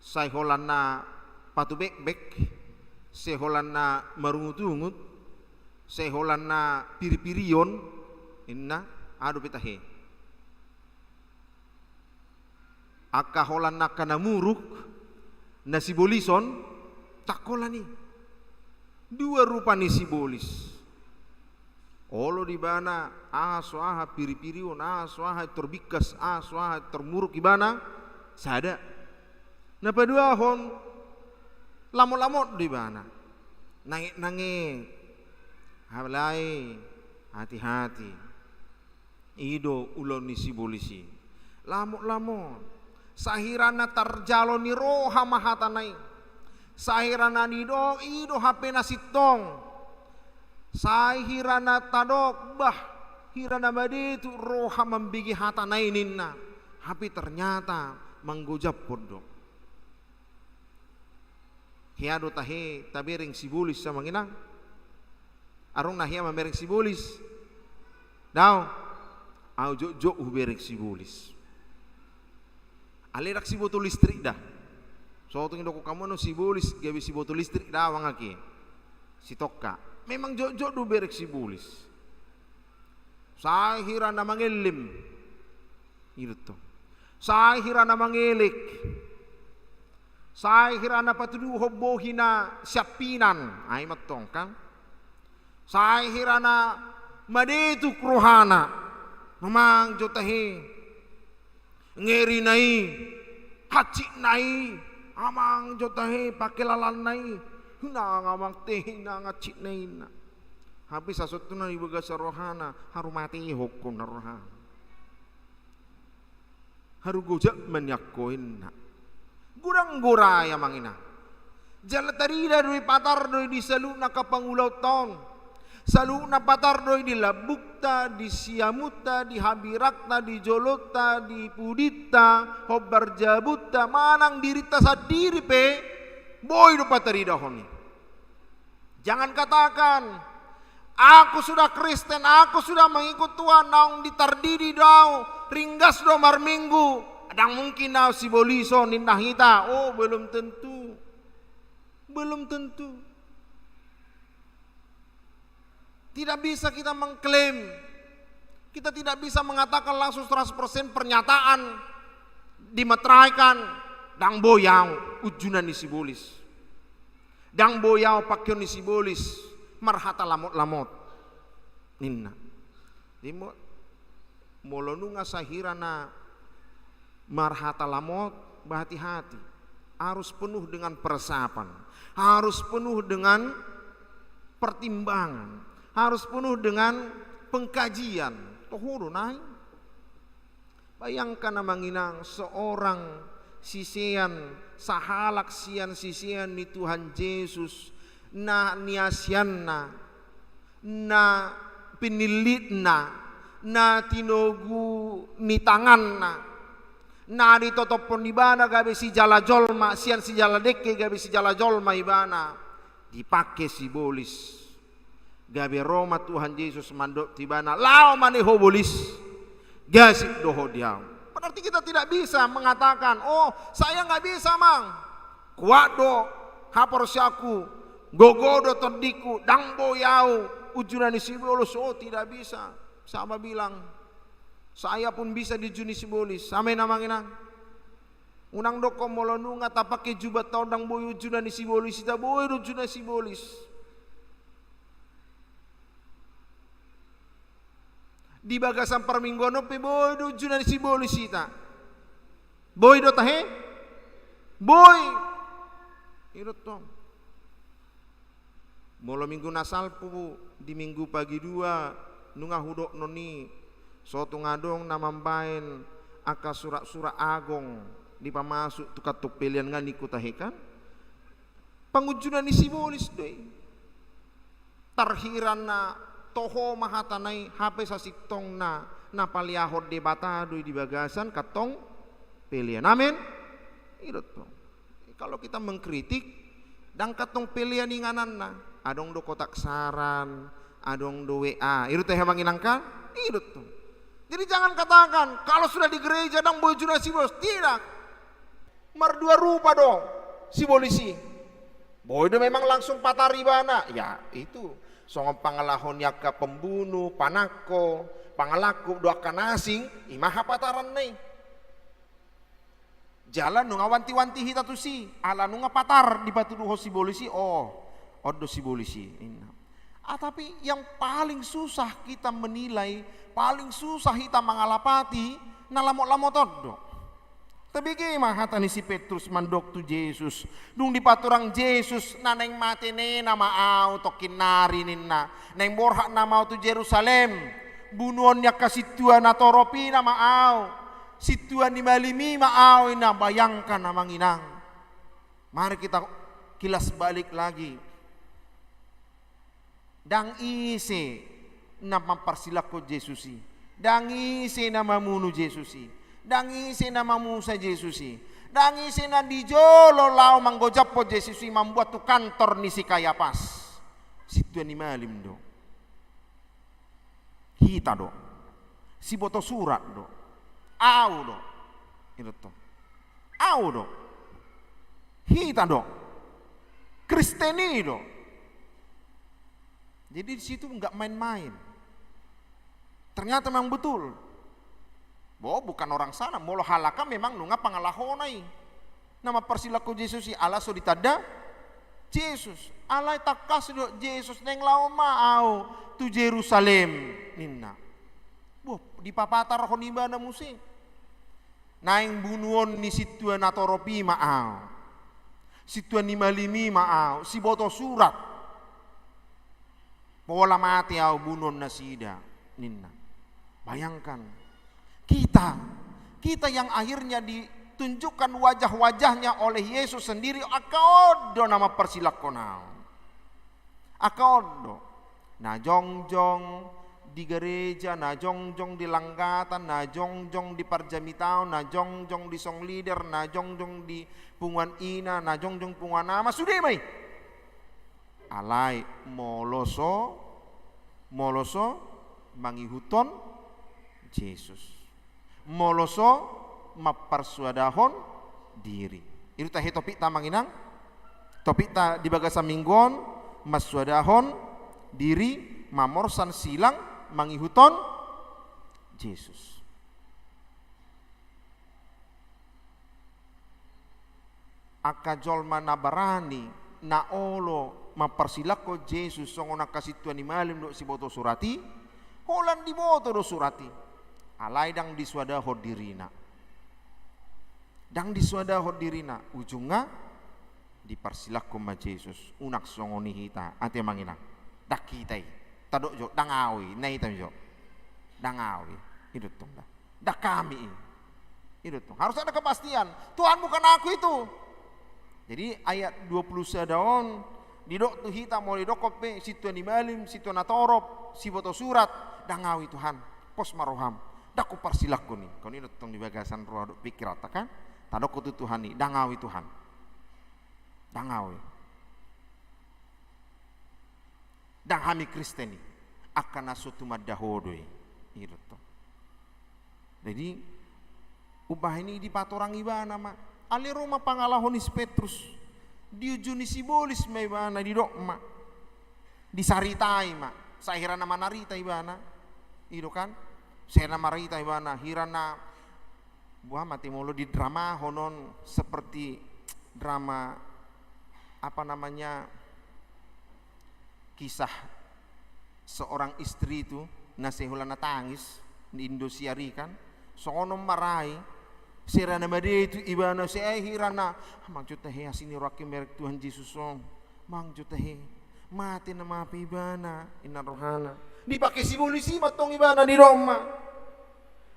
sai holan na patubekbek, sai holan na marungut-ungut, sai holan na piri-pirion, ninna, aha dope tahe. Angka holan angka na muruk, na sibolison, ndang holan i. Dua rupa ni sibolis. Olo di ibana, aha so aha piri-pirion, aha so aha intor bingkas, aha so aha intor muruk ibana, sada. Na paduahon, lamot-lamot do ibana. Nangek-nangek. Alai, hati-hati. I do ulaon ni sibolis i. Lamot-lamot. Sai hira na tarjalo ni roha ma hatana i. Sai hira na didok, i do hape na sintong. Sai hira na tadok, bah, hira na madetuk roha mambege hatana i ninna. Hape ternyata manggojaphon do. Hea do tahe tabereng sibolis, amang inang? Adong na hea mamereng sibolis? Daong. Au jotjot hubereng sibolis. Alai ndang siboto listrik da. Sotung didok hamu annon sibolis gabe siboto listrik, daong ake. Sitongka. Memang jotjot do hubereng sibolis. Sai hira na mangellem. I do tong. Sai hira na mangelek. Sai hira na patuduhon bohi na siampinan. Ai mantong kan. Sai hira na madetuk rohana. Amang jo tahe. Ngerina i. Hansitna i. Amang jo tahe pangkilalanna i. Inang amang tahe, inang hansitna i ninna. Hape sasintongna di bagasan rohana, haru matehon ninna rohana. Haru gojak ma nian ho ninna. Godang gorai amang inang. Jala tarida do i, patar do i di saluhutna angka pangulaonta on. Saluhutna patar do i di lambungta, di siamunta, di hambirangta, di jolonta, di pudinta, hombar jabunta, manang dirinta sandiri pe, boi do pataridahon i. Jangan katakan, "Aku sudah Kristen, aku sudah mengikut Tuhan, naung ditardidi do au, ringgas do marminggu, ndang mungkin au sibolison," ninna hita. Oh, belum tentu. Belum tentu. Tidak bisa kita mengklaim. Kita tidak bisa mengatakan langsung seratus persen pernyataan dimeteraikan, "Ndang boi au unjunan ni sibolis. Ndang boi au pangkeon ni sibolis marhata lamot-lamot," ninna. Jadi mo-, molo nunga sai hira na marhata lamot, berhati-hati. Harus penuh dengan peresapan. Harus penuh dengan pertimbangan. Harus penuh dengan pengkajian. Toho do nai. Bayangkan amang inang, seorang sisean, sahalak sian sisean ni Tuhan Jesus, na niasianna, na pinillitna, na tinogu ni tanganna, na ditotophon ibana gabe sijala jolma, sian sijala dengke gabe sijala jolma ibana, dipangke sibolis. Gabe ro ma Tuhan Jesus mandok tu ibana, "Laho ma ne ho bolis, gasip do ho di au." Berarti kita tidak bisa mengatakan, "Oh, saya nggak bisa, Mang. Kuat do haporseaonku, gogo do tondingku, ndang boi au unjunan ni sibolis." Oh, tidak bisa. Sama bilang, "Saya pun bisa diunjuni sibolis." Sama i na amang inang. Unang dokkon molo nunga tapangke jubanta on ndang boi unjunan ni sibolis, ita boi do unjunan sibolis. Di bagasan parmingguan on pe boi do unjunan ni sibolis ita. Boi do tahe? Boi. I do tong. Molo minggu na salpu di minggu pagi dua, nunga hudok non i, so tung adong na mambaen angka surat-surat agong dipamasuk tu kantong pelean nga ningku tahe kan? Pangunjunan ni sibolis do i. Arhira na toho ma hatana i, hape sasintongna na paleahon Debata do i di bagasan kantong pelean. Amen. I do tong. Kalau kita mengkritik, ndang kantong pelean ingananna, adong do kotak saran, adong do W A. I do tong, amang inang, kan? I do tong. Jadi jangan katakan kalau sudah di gereja ndang boi jumpa sibolis. Tidak. Mardua rupa do sibolis i. Boi do memang langsung patar ibana. Ya, itu. Songon pangalaho ni angka pembunuh, panangko, pangalangkup do angka na asing, i ma hapataranna i. Jala nunga wanti-wanti hita tusi, ala nunga patar dipatuduhon sibolis i, oh, on do sibolis i, ninna. Ah, tapi yang paling susah kita menilai, paling susah hita mangalapati, na lamot-lamot on do. Tabege ma hata ni si Petrus mandok tu Jesus. Dung dipatorang Jesus, na naeng mate nena ma ahu tongkin nari, ninna. Naeng borhat nama ahu tu Jerusalem. Bunuon ni angka sintua na torop i nama ahu. Sintua ni malim i ma ahu, ninna. Bayangkan, amang inang. Mari kita kilas balik lagi. Ndang ise na mamparsilangkon Jesus i. Ndang ise na mamunu Jesus i. Ndang ise na mamusa Jesus i. Ndang ise na di jolo laho manggojaphon Jesus i, mambuat tu kantor ni si Kayapas. Sintua ni malim do. Hita do. Siboto surat do. Ahu do. I do tong. Ahu do. Hita do. Kristen i do. Jadi di situ nggak main-main. Ternyata memang betul. Bo, bukan orang sana. Molo halak an memang nunga pangalahona i. Na mamparsilangkon Jesus i, ala so ditanda Jesus. Alai tangkas do Jesus, naeng laho ma ahu tu Jerusalem, ninna. Bo, dipapatarhon ibana muse. Naeng bunuon ni sintua na torop i ma ahu. Sintua ni malim i ma ahu. Siboto surat. Pola mate ahu bunuon nasida, ninna. Bayangkan. Kita, kita yang akhirnya ditunjukkan wajah-wajahnya oleh Yesus sendiri, angka on do na mamparsilangkon ahu. Angka on do. Na jongjong di gereja, na jongjong di langgatan, na jongjong di parjamitaon, na jongjong di song leader, na jongjong di punguan ina, na jongjong punguan ama, sude ma i. Alai molo so, molo so mangihuthon Jesus. Molo so mamparsuadahon diri. I do tahe topikta, amang inang. Topikta di bagasan minggu on, marsuadahon diri, mamorsan silang, mangihuthon Jesus. Angka jolma na barani, na olo mamparsilangkon Jesus songon angka sintua ni malim dohot siboto surat i, holan diboto do surat i. Alai ndang disuadahon dirina. Ndang disuadahon dirina, ujungna diparsilangkon ma Jesus. Unang songon i hita, ate, amang inang. Ndang hita i. Tadok jo, ndang ahu i, na hita jo. Ndang ahu i. I do tong da. Ndang hami i. I do tong. Harus ada kepastian. Tuhan, bukan aku itu. Jadi ayat dua puluh sada on, didok tu hita, molo didokkon pe sintua ni malim, sintua na torop, siboto surat, ndang ahu i Tuhan. Pos ma roham. Ndang huparsilangkon i. Kan i do tong di bagasan roha dohot pingkiranta, kan? Tadokkon tu Tuhan i, ndang ahu i Tuhan. Ndang ahu i. Ndang hami Kristen i, angka na so tumanda Ho do i. I do tong. Jadi, umbahen i dipatorang ibana ma. Alai ro ma pangalaho ni si Petrus. Diujuni sibolis ma ibana, didok ma. Disaritai ma. Sai hira na manarita ibana. I do kan? Sai na marita ibana. Hira na Buah mate molo didramahon on seperti drama, apa namanya, kisah seorang istri itu, na sai hulana tangis di Indosiar i kan, songon on ma ra i, sai hira na madei tu ibana, sai hira na, manjou tahe asi ni rohangki merek Tuhan Jesus on. Manjou tahe, mate nama pe ibana, inna rohana. Dipake sibolis i mantong ibana, didok ma.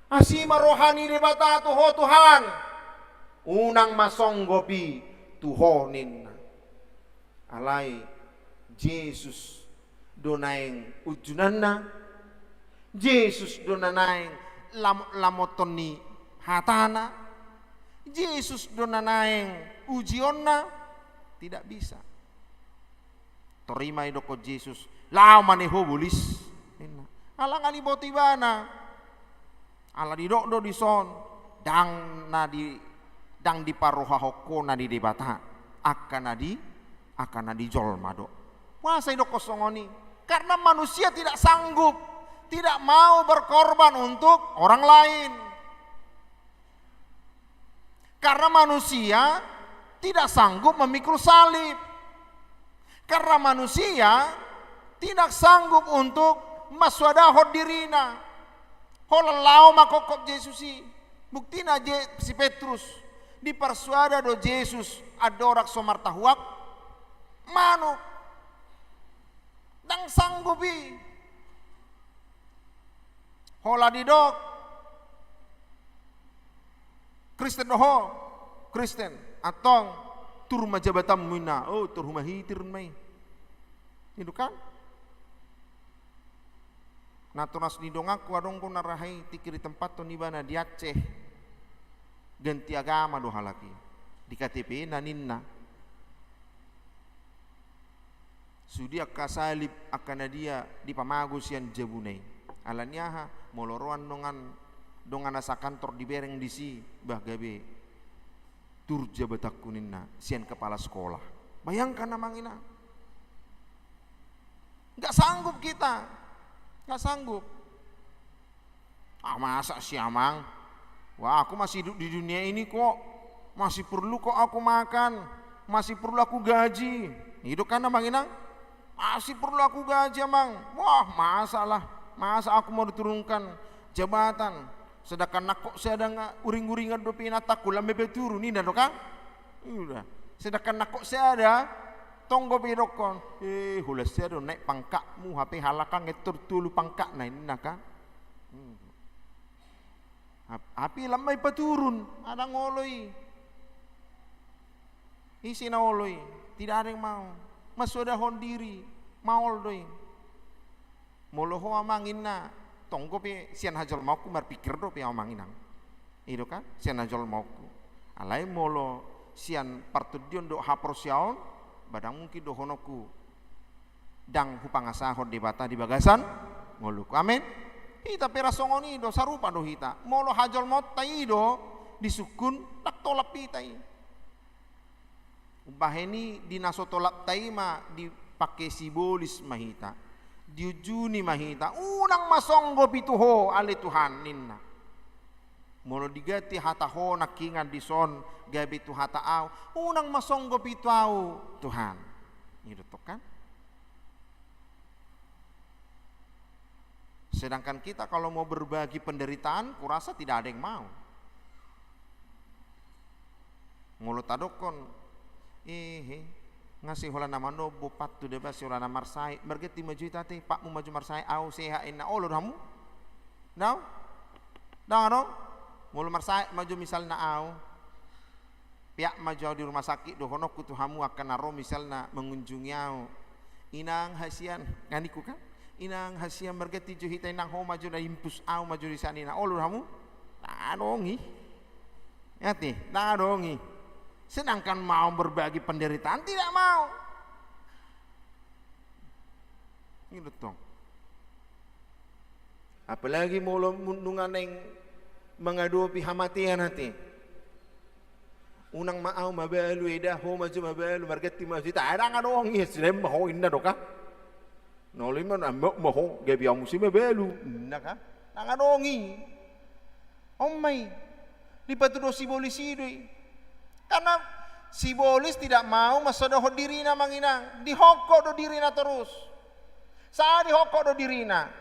Asi ma roha ni Debata tu ho Tuhan. Unang ma songgop i tu ho ninna. Alai Jesus do naeng unjunanna, Jesus do na naeng lamot-lamoton ni hatana, Jesus do na naeng ujionna, tidak bisa. Tor i ma didokkon Jesus, laho ma ne ho bolis, ninna. Ala nga diboto ibana. Ala didok do dison, ndang na di, ndang diparrohahon ho na di Debata, angka na di, angka na di jolma do. Boasa didokkon songon i? Karena manusia tidak sanggup, tidak mau berkorban untuk orang lain. Karena manusia tidak sanggup memikul salib. Karena manusia tidak sanggup untuk mansoadahon dirina. Holan laho mangkophop Jesus i. Buktina Je-, si Petrus, diparsoada do Jesus andorang so martahuak manuk. Ndang sanggup i. Holan didok, Kristen do ho, Kristen, antong tur ma jabatanmu, ninna. Oh, tur humahitir ma i. I do kan? Natoras ni donganku adong do na raha i, tingki ditempathon ibana di Aceh. Ganti agama do halak i. Di K T P-na, ninna. Sude angka salib, angka na dia, dipamago sian jabuna i. Ala ni aha? Molo ro an dongan, dongan na sakantor dibereng disi, bah, gabe tur jabatanku, ninna, sian kepala sekolah. Bayangkan, amang inang. Nggak sanggup kita. Nggak sanggup. Ah, masa sih, Amang? Wah, aku masih hidup di dunia ini kok. Masih perlu kok aku makan. Masih perlu aku gaji. I do kan, Amang inang? Masih perlu aku gaji, Amang. Wah, masa lah. Masa aku mau diturunkan jabatan? Sedangkan nangkok sada nga uring-uringan dope inantangku, lam be turun, ninna do kan? Udah. Sedangkan nangkok sada, tong dope didokkon, eh, holan sada do naek pangkatmu, hape halak an ngettor tolu pangkatna, ninna kan? Hmm. Hap-, hape lam ma i paturun, ndang olo i. Ise na olo i? Tidak ada yang mau. Mansoadahon diri, maol do i. Molo ho, Amang, ninna, tong dope sian hajolmaonku marpikir dope, Amang inang. I do kan? Sian hajolmaonku. Alai molo sian partondion dohot haporseaon, ba ndang mungkin dohononku ndang hupangasahon Debata di bagasan ngolungku. Amen. Hita pe ra songon i do, sarupa do hita. Molo hajolmaonta i do disungkun, ndang tolap hita i. Umbahen i, di na so tolapta i ma dipangke sibolis ma hita. Diunjuni ma hita. Unang ma songgopi tu Ho ale Tuhan, ninna. Molo diganti hata Ho nangkiningan dison gabe tu hata Au, unang ma songgopi tu Au, Tuhan. I do tong kan? Sedangkan kita kalau mau berbagi penderitaan, kurasa tidak ada yang mau. Molo tadokkon, eh, eh, nga si holan na manombo, pattu da ba si holan na marsahit, marganti ma jo hita te, patmu ma jo marsahit, au sehat, ninna, olo do hamu? Dao? Ndang adong? Molo marsahit ma jo misalna au, peak ma jo au di rumah sakit, dohononku tu hamu angka na ro misalna mengunjungi au, inang hasian, nga ningku kan? Inang hasian, marganti jo hita inang, ho ma jo na impus, au ma jo di sana, ninna, olo do hamu? Ndang adong i. Ate, ndang adong i. Sedangkan mau berbagi penderitaan, tidak mau. I do tong. Apalagi molo nunga naeng mangadopi hamatean ate. Unang ma au mabalu eda, ho ma jo mabalu, marganti ma jo hita, ndang adong i, sian ma ho, ninna do kan? Na olo i ma, na ma ho, gabe au muse mabalu, ninna kan? Ndang adong i. On ma i. Dipatudu sibolis i do i. Karena sibolis tidak mau mansoadahon dirina, amang inang. Dihokhok do dirina torus. Sai dihokhok do dirina.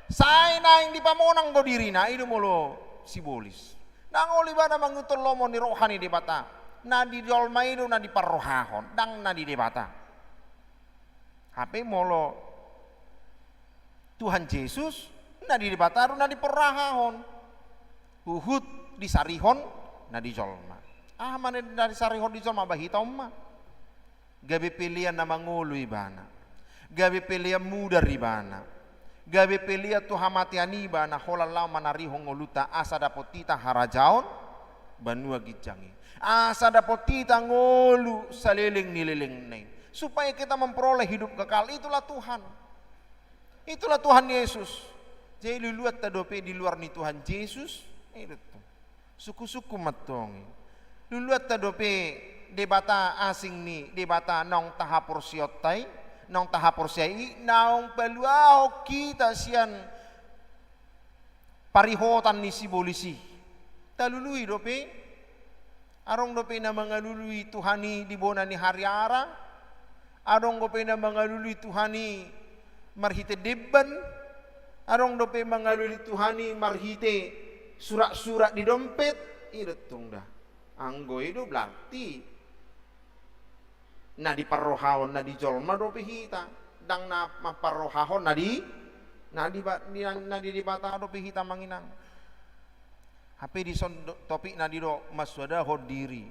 Sai naeng dipamonang do dirina, i do molo sibolis. Ndang olo ibana mangihuthon lomo ni roha ni Debata. Na di jolma i do na diparrohahon, ndang na di Debata. Hape molo Tuhan Jesus, na di Debata do na diparrohahon. Huhut disarihon na di jolma. Aha ma na disarihon di jolma, ba hita on ma. Gabe pelean na mangolu ibana. Gabe pelean mudar ibana. Gabe pelean tu hamatean ibana, holan laho manarihon ngolunta asa dapot hita harajaon banua ginjang i. Asa dapot hita ngolu saleleng ni lelengna i. Supaya kita memperoleh hidup kekal. Itulah Tuhan. Itulah Tuhan Yesus. Jadi luluanta dope di luar ni Tuhan Yesus, eh, betul. Sungkun-sungkun mantong i. Luluanta dope debata asing ni debata naung tahaporseaonta i, naung tahaporseai, naung paluahon hita sian parihotan ni sibolis i. Talului dope, adong dope na mangalului Tuhan i di bona ni hariara, adong dope na mangalului Tuhan i marhite demban, adong dope mangalului Tuhan i marhite surat-surat di dompet, i do tong da. Anggo i do berarti na diparrohahon na di jolma dope hita, ndang na mamparrohahon na di, na di ba-, di, na di Debata dope hita manginang. Hape dison do, topikna didok masuadahon diri,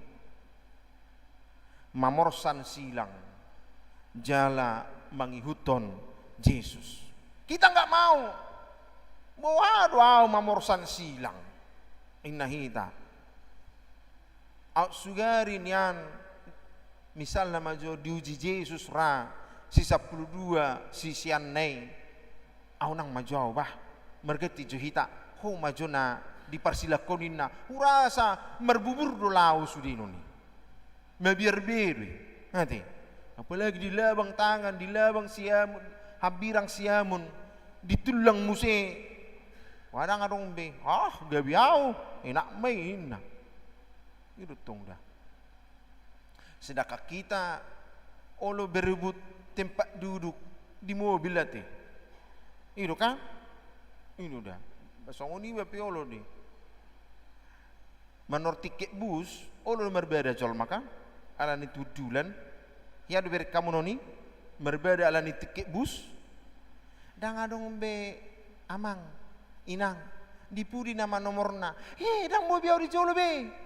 mamorsan silang, jala mangihuthon Jesus. Kita nggak mau. Boha do au mamorsan silang, inna hita. Aut sugari nian, misalna ma jo diuji Jesus ra si sampulu dua siseanna i, au nang ma jo au bah, marganti jo hita, ho ma jo na diparsilangkon inna, hurasa marbubur do laho sudenon i. Mabiar be do i. Ate. Apalagi dilabang tangan, dilabang siamun, hambirang siamun, ditullang muse. Wah, ndang adong be. Ah, gabe au, enak ma i inna. I do tong da. Sedangkan kita olo berebut tempat duduk di mobil ate. I do kan? I do da. Songon i ba pe olo di. Manor tiket bus, olo do marbada jolma kan? Ala ni tundulan. Ia do bereng hamu non i, marbada ala ni tiket bus. Ndang adong be amang, inang, di pudi nama nomorna. Eh, ndang boi be au di jolo be.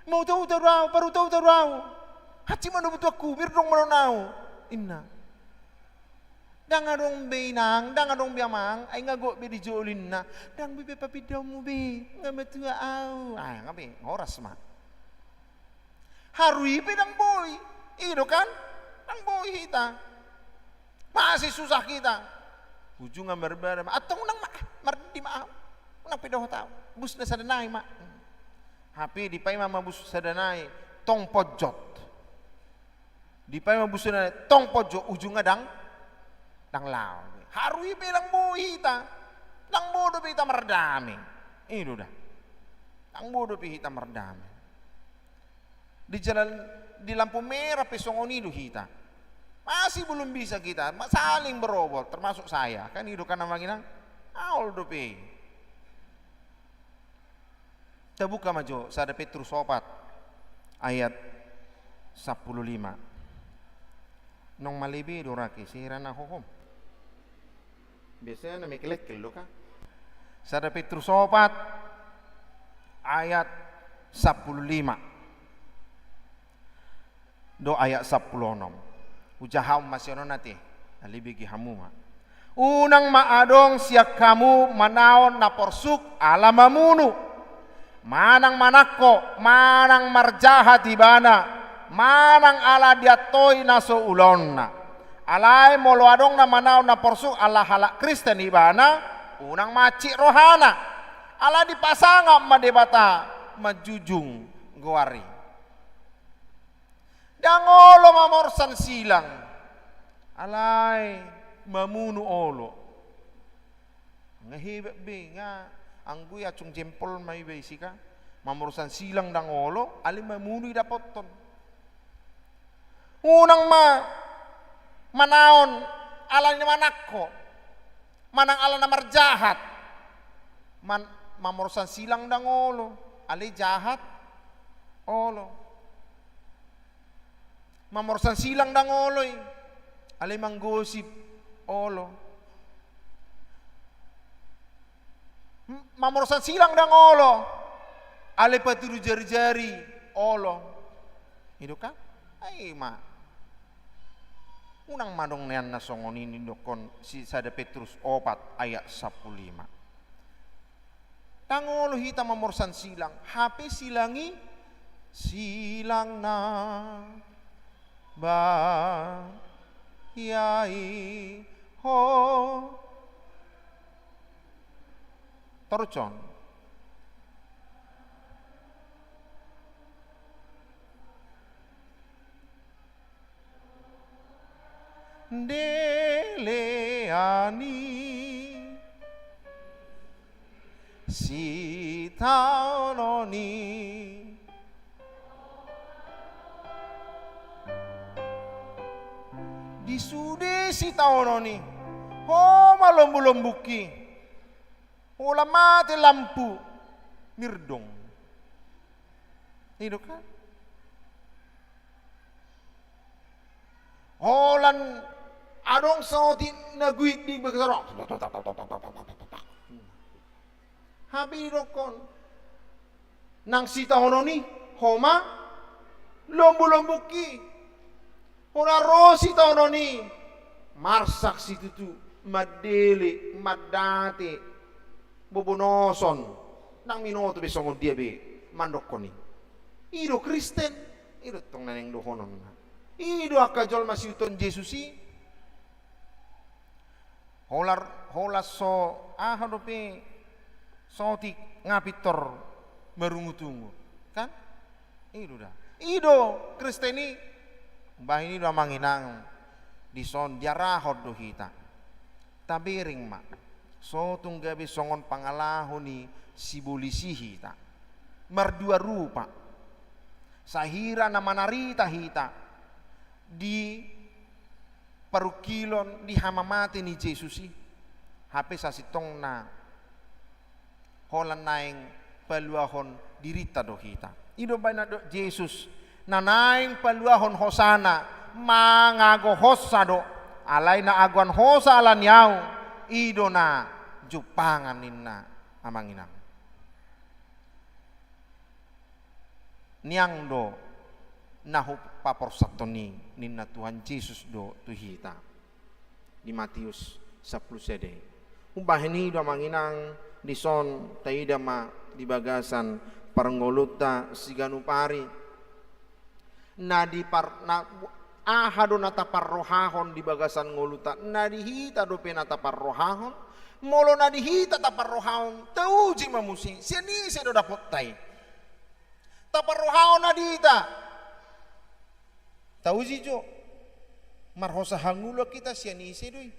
Mauta-uta do au, paruta-uta do au. Hansit ma na butuhonku, mirdong ma non au. Inna. Ndang adong be inang, ndang adong be amang, ai nga gok be di jolo inna. Ndang boi be papindaonmu be, nga matua au. Ah, nga be, horas ma. Haru i pe ndang boi. I do kan? Ndang boi hita. Masih susah hita. Ujungna marbada ma. Antong unang ma, mardi ma au. Unang pe dohot au. Bus na sada nai ma. Hape dipaima ma bus sada nai. Tong ponjot. Dipaima bus sada nai. Tong ponjot. Ujungna ndang, ndang laho. Haru i pe ndang boi hita. Ndang boi dope hita mardame. I do da. Ndang boi dope hita mardame. Di jalan, di lampu merah pe songon i do hita. Masih belum bisa kita, ma-, saling berobol, termasuk saya. Kan i do kan amang inang? Aol dope. Tabuka ma jo, sada Petrus opat, ayat sampulu lima. Nunga male be do rake, sera na hohom. Biasana na mekelekkel do kan. Sada Petrus opat ayat sampulu lima do ayat sampulu onom. Ujahaon ma sian on ate, na lebih gi hamu ma. Unang ma adong sian hamu manaon na porsuk ala mamunu, manang manangko, manang marjahat ibana, manang ala diantoi na so ulaonna. Alai molo adong na manaon na porsuk ala halak Kristen ibana, unang mansik rohana. Ala dipasangap ma Debata manjujung goar i. Ndang olo mamorsan silang, alai mamunu olo. Nga hebat be, nga anggo i acung jempol ma iba isi ka. Mamorsan silang ndang olo, alai mamunu i dapothon. Unang ma manaon ala ni manangko, manang ala na marjahat. Man-, mamorsan silang ndang olo, alai jahat olo. Mamorsan silang ndang olo i, alai manggosip olo. M-, mamorsan silang ndang olo, alai patudu jari-jari olo. I do kan? Ai ma. Unang ma adong nian na songon i, didokkon si sada Petrus opat ayat sampulu lima. Ndang olo hita mamorsan silang, hape silang i silang na bahia i ho. Torus on. Ndelean i, sitaonon i. Di sude sitaonon i, ho ma lombulombungki. Holan mate lampu mirdong. I do kan? Holan adong saotik na guit di bagasan on. Hape didokkon, nang sitaonon i, ho ma lombulombungki. Holan ro sitaonon i, marsak situtu, mandele, mandate, bobonoson, ndang binoto be songon dia be mandokkon i. I do Kristen, i do tong na naeng dohononna. I do angka jolma siihuthon Jesus i. Holan, holan so aha dope, saotik nga pintor marungutungut, kan? I do da. I do Kristen i. Bahen i do, amang inang, dison diarahon do hita. Tabereng ma, so tung gabe songon pangalaho ni sibolis i hita. Mardua rupa. Sahira na manarita hita di parungkilon, di hamamate ni Jesus i, hape sasintongna holan naeng paluahon dirinta do hita. I do umbahen na didok Jesus, na naeng paluahon hosana, mangagohonsa do, alai na agoan hosa ala ni ahu, i do na jumpangan ninna, amang inang. Niang do na hupaporsanhon i, ninna Tuhan Jesus do tu hita di Matius sampulu sada i. Umbahen i do, amang inang, dison taida ma di bagasan parngoluonta siganup ari. Na di par-, na, aha do na taparrohahon di bagasan ngolunta? Na di hita dope na taparrohahon. Molo na di hita taparrohahon, tauji ma muse, sian ise do dapotta i? Taparrohahon na di hita. Tauji jo. Marhosa hangoluan hita sian ise do i?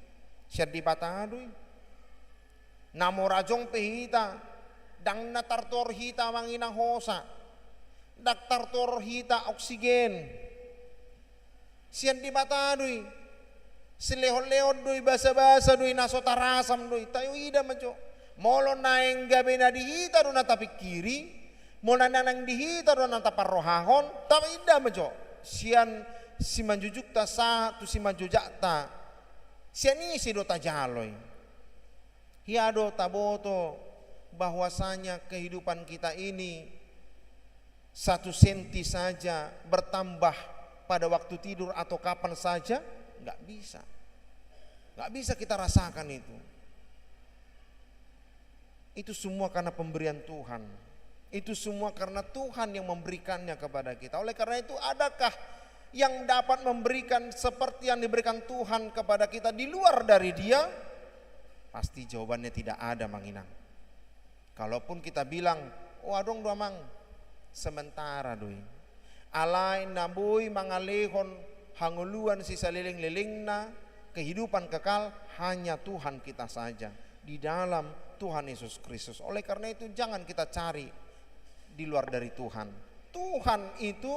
Sian Debata do i. Na mora jongjong pe hita, ndang na tartuhor hita manginang hosa. Ndang tartuhor hita oksigen. Sian Debata do i. Silehonlehon do i, basabasa do i, na so tarasam do i. Taida ma jo. Molo naeng gabe na di hita do na tapingkiri, molo naeng di hita do na taparrohahon, taida ma jo. Sian simanjujungta sahat tu simanjojakta, sian ise do tajalo i? Hea do taboto bahwasanya kehidupan kita ini satu senti saja bertambah pada waktu tidur atau kapan saja? Nggak bisa. Nggak bisa kita rasakan itu. Itu semua karena pemberian Tuhan. Itu semua karena Tuhan yang memberikannya kepada kita. Oleh karena itu, adakah yang dapat memberikan seperti yang diberikan Tuhan kepada kita di luar dari Dia? Pasti jawabannya tidak ada, manginang. Kalaupun kita bilang, "Oh, adong do, Amang," sementara do i. Alai na boi mangalehon hangoluan sisalelenglelengna, kehidupan kekal, hanya Tuhan kita saja, di dalam Tuhan Yesus Kristus. Oleh karena itu, jangan kita cari di luar dari Tuhan. Tuhan itu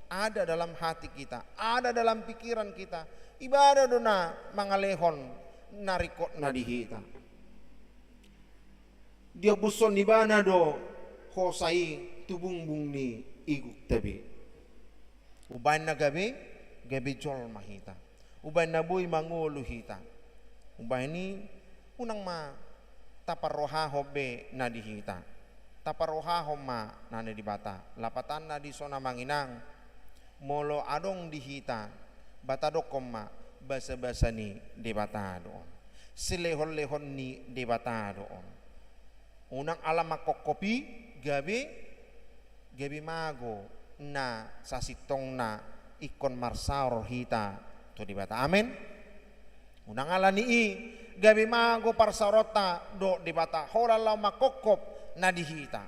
ada dalam hati kita, ada dalam pikiran kita. Ibana do na mangalehon na ringkot na di hita. Diompushon Ibana do hosa i tu bungbung ni igungta be. Umbahen na gabe, gabe jolma hita. Umbahen na boi mangolu hita. Umbahen i unang ma taparrohahon be na di hita. Taparrohahon ma na di Debata. Lapatanna dison, amang inang, molo adong di hita, ba tadokkon ma, Basa-basa ni Debata do on. Silehon-lehon ni Debata do on. Unang ala mangkophop i gabe, gabe mago na sasintongna ingkon marsaor hita tu Debata. Amen. Unang ala ni i gabe mago parsaoronta dohot Debata, holan laho mangkophop na di hita,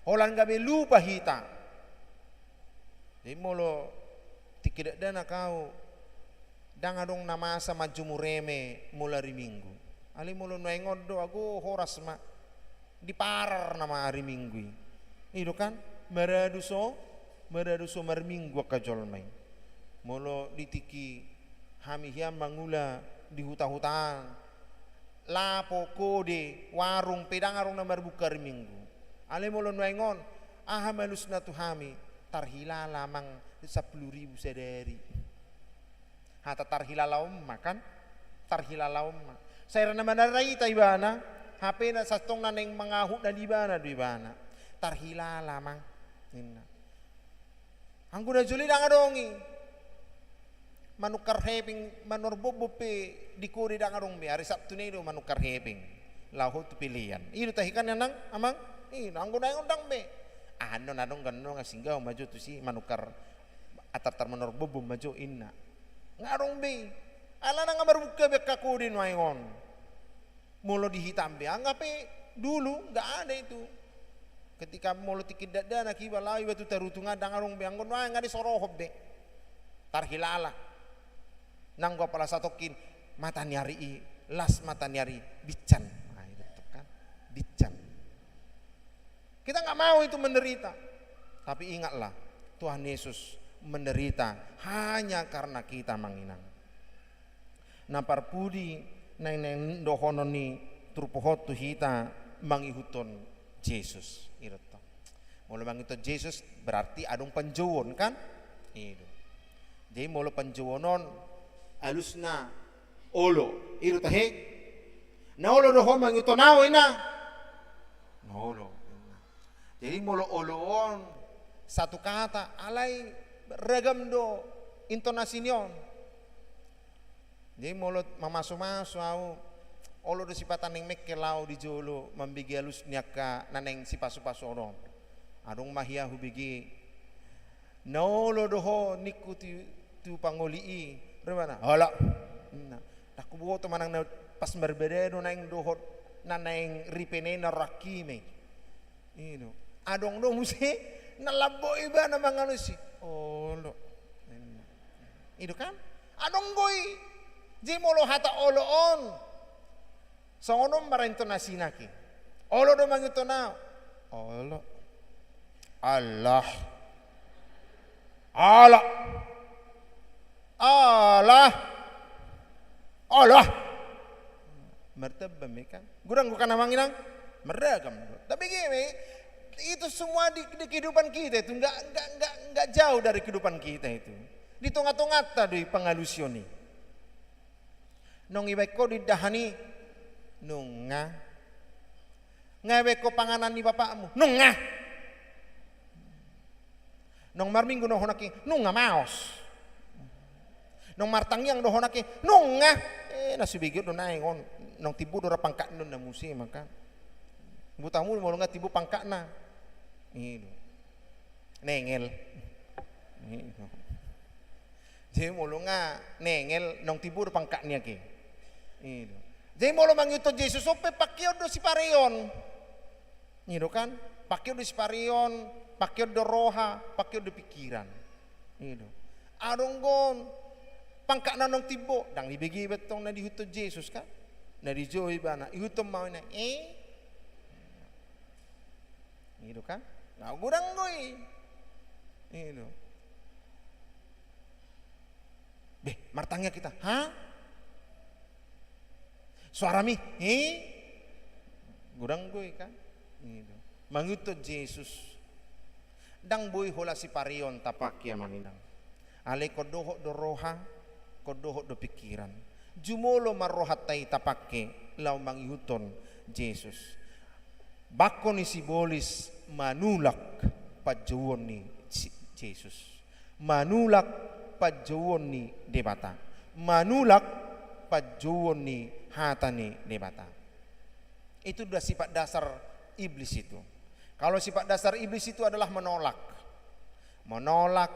holan gabe lupa hita. Jadi molo tingki dakdanak ahu, ndang adong na masa manjumur eme molo ari Minggu. Alai molo nuaeng on do, ago horas ma, diparar nama ari Minggu i. I do kan? Maradu so, maradu so marminggu angka jolma i. Molo di tingki hami hian mangula di huta-huta an, lapo, kode, warung pe ndang adong na marbuka ari Minggu. Alai molo nuaeng on, aha ma alusna tu hami? Tarhilala amang, sampulu ribu sadari. Hata tarhilala on ma kan? Tarhilala on ma. Sai ra na manara hita ibana, hape na sasintongna naeng mangahut na di ibana do ibana. Tarhilala amang, ninna. Anggo na jolo i ndang adong i. Manukar hepeng, manuhor bombom pe di kode ndang adong be. Ari Sabtu na i do manukar hepeng. Laho tu pelean. I do tahe kan, inang, amang? I do, anggo nuaeng on ndang be. Aha annon adong ganong, singgah ma jo tusi manukar, atartar manuhor bombom ma jo, inna. Ndang adong be i. Alana nga marbuka be angka kode nuaeng on. Molo di hita pe, angka pe dulu nggak ada itu. Ketika molo tingki dakdanak iba, laho iba tu Tarutung an, ndang adong be, anggo nuaeng nga disorohon be. Tarhilala. Nanggo apala satongkin, mata ni ari i, las mata ni ari, bincan. Nah, itu kan, bincan. Kita nggak mau itu menderita. Tapi ingatlah, Tuhan Yesus menderita hanya karena kita, amang inang. Na parpudi naeng, naeng dohonon ni turpuk on tu hita mangihuthon Jesus. I do tong. Molo mangihuthon Jesus berarti adong panjouon kan? I do. Jadi molo panjouon on alusna olo. I do tahe. Na olo do ho mangihuthon ahu, inna. Na olo. Jadi molo olo on satu kata, alai ragam do intonasi ni on. Jadi molo mamasumasu ahu, olo do sipata naeng mengkel ahu di jolo mambege alus ni angka na naeng sipasupasu on. Adong ma hea hubege. Na olo do ho ningku tu, tu pangoli i, ro ibana. Olo. Nah, ndang huboto manang na pas marbada do naeng dohot na naeng ripena i na rohangki ma i. I do. Adong do muse na lambok ibana mangalusi. Olo. I do kan? Adong do i. Jadi molo hata olo on, songon on ma ra intonasina ke. Olo do mangihuthon ahu. Olo. Allah. Allah. Allah. Allah. Martamba ma i kan. Godang do kan, amang inang? Marragam do. Tapi gini, itu semua di, di kehidupan kita itu, nggak, nggak, nggak, nggak jauh dari kehidupan kita itu. Di tonga-tonganta do i pangalusion i. Nong ibaen ho do indahan i, nunga. Nga ibaen ho panganan ni bapakmu, nunga. Nong marminggu do ho nangkin, nunga maos. Nong martangiang do ho nangkin, nunga. Eh, na subege do naeng on. Nong timbo do ra pangkatna on na muse, maka. Boto hamu molo nga timbo pangkatna. I do. Nengel. I do. Jadi molo nga nengel, nong timbo do pangkatna i ake. I do. Jadi molo mangihuthon Jesus on pe pangkeon do sipareon. I do kan? Pangkeon do sipareon, pangkeon do roha, pangkeon do pingkiran. I do. Adong do pangkatna nong timbo, ndang dibege be tong na diihuthon Jesus kan? Na dijou ibana, ihuthon ma ho inna, eh? I do kan? Na godang do i. I do. Be, martangiang hita. Ha? Soarami, he? Godang do i kan? I do. Mangihuthon Jesus. Ndang boi holan sipareon tapangke, amang inang. Alai ingkon dohot do roha, ingkon dohot do pingkiran. Jumolo ma rohanta i tapangke laho mangihuthon Jesus. Bangko ni sibolis manulak panjouon ni si-, Jesus. Manulak panjouon ni Debata. manulak panjouon ni hata ni Debata. Itu adalah sifat dasar iblis itu. Kalau sifat dasar iblis itu adalah menolak. Menolak,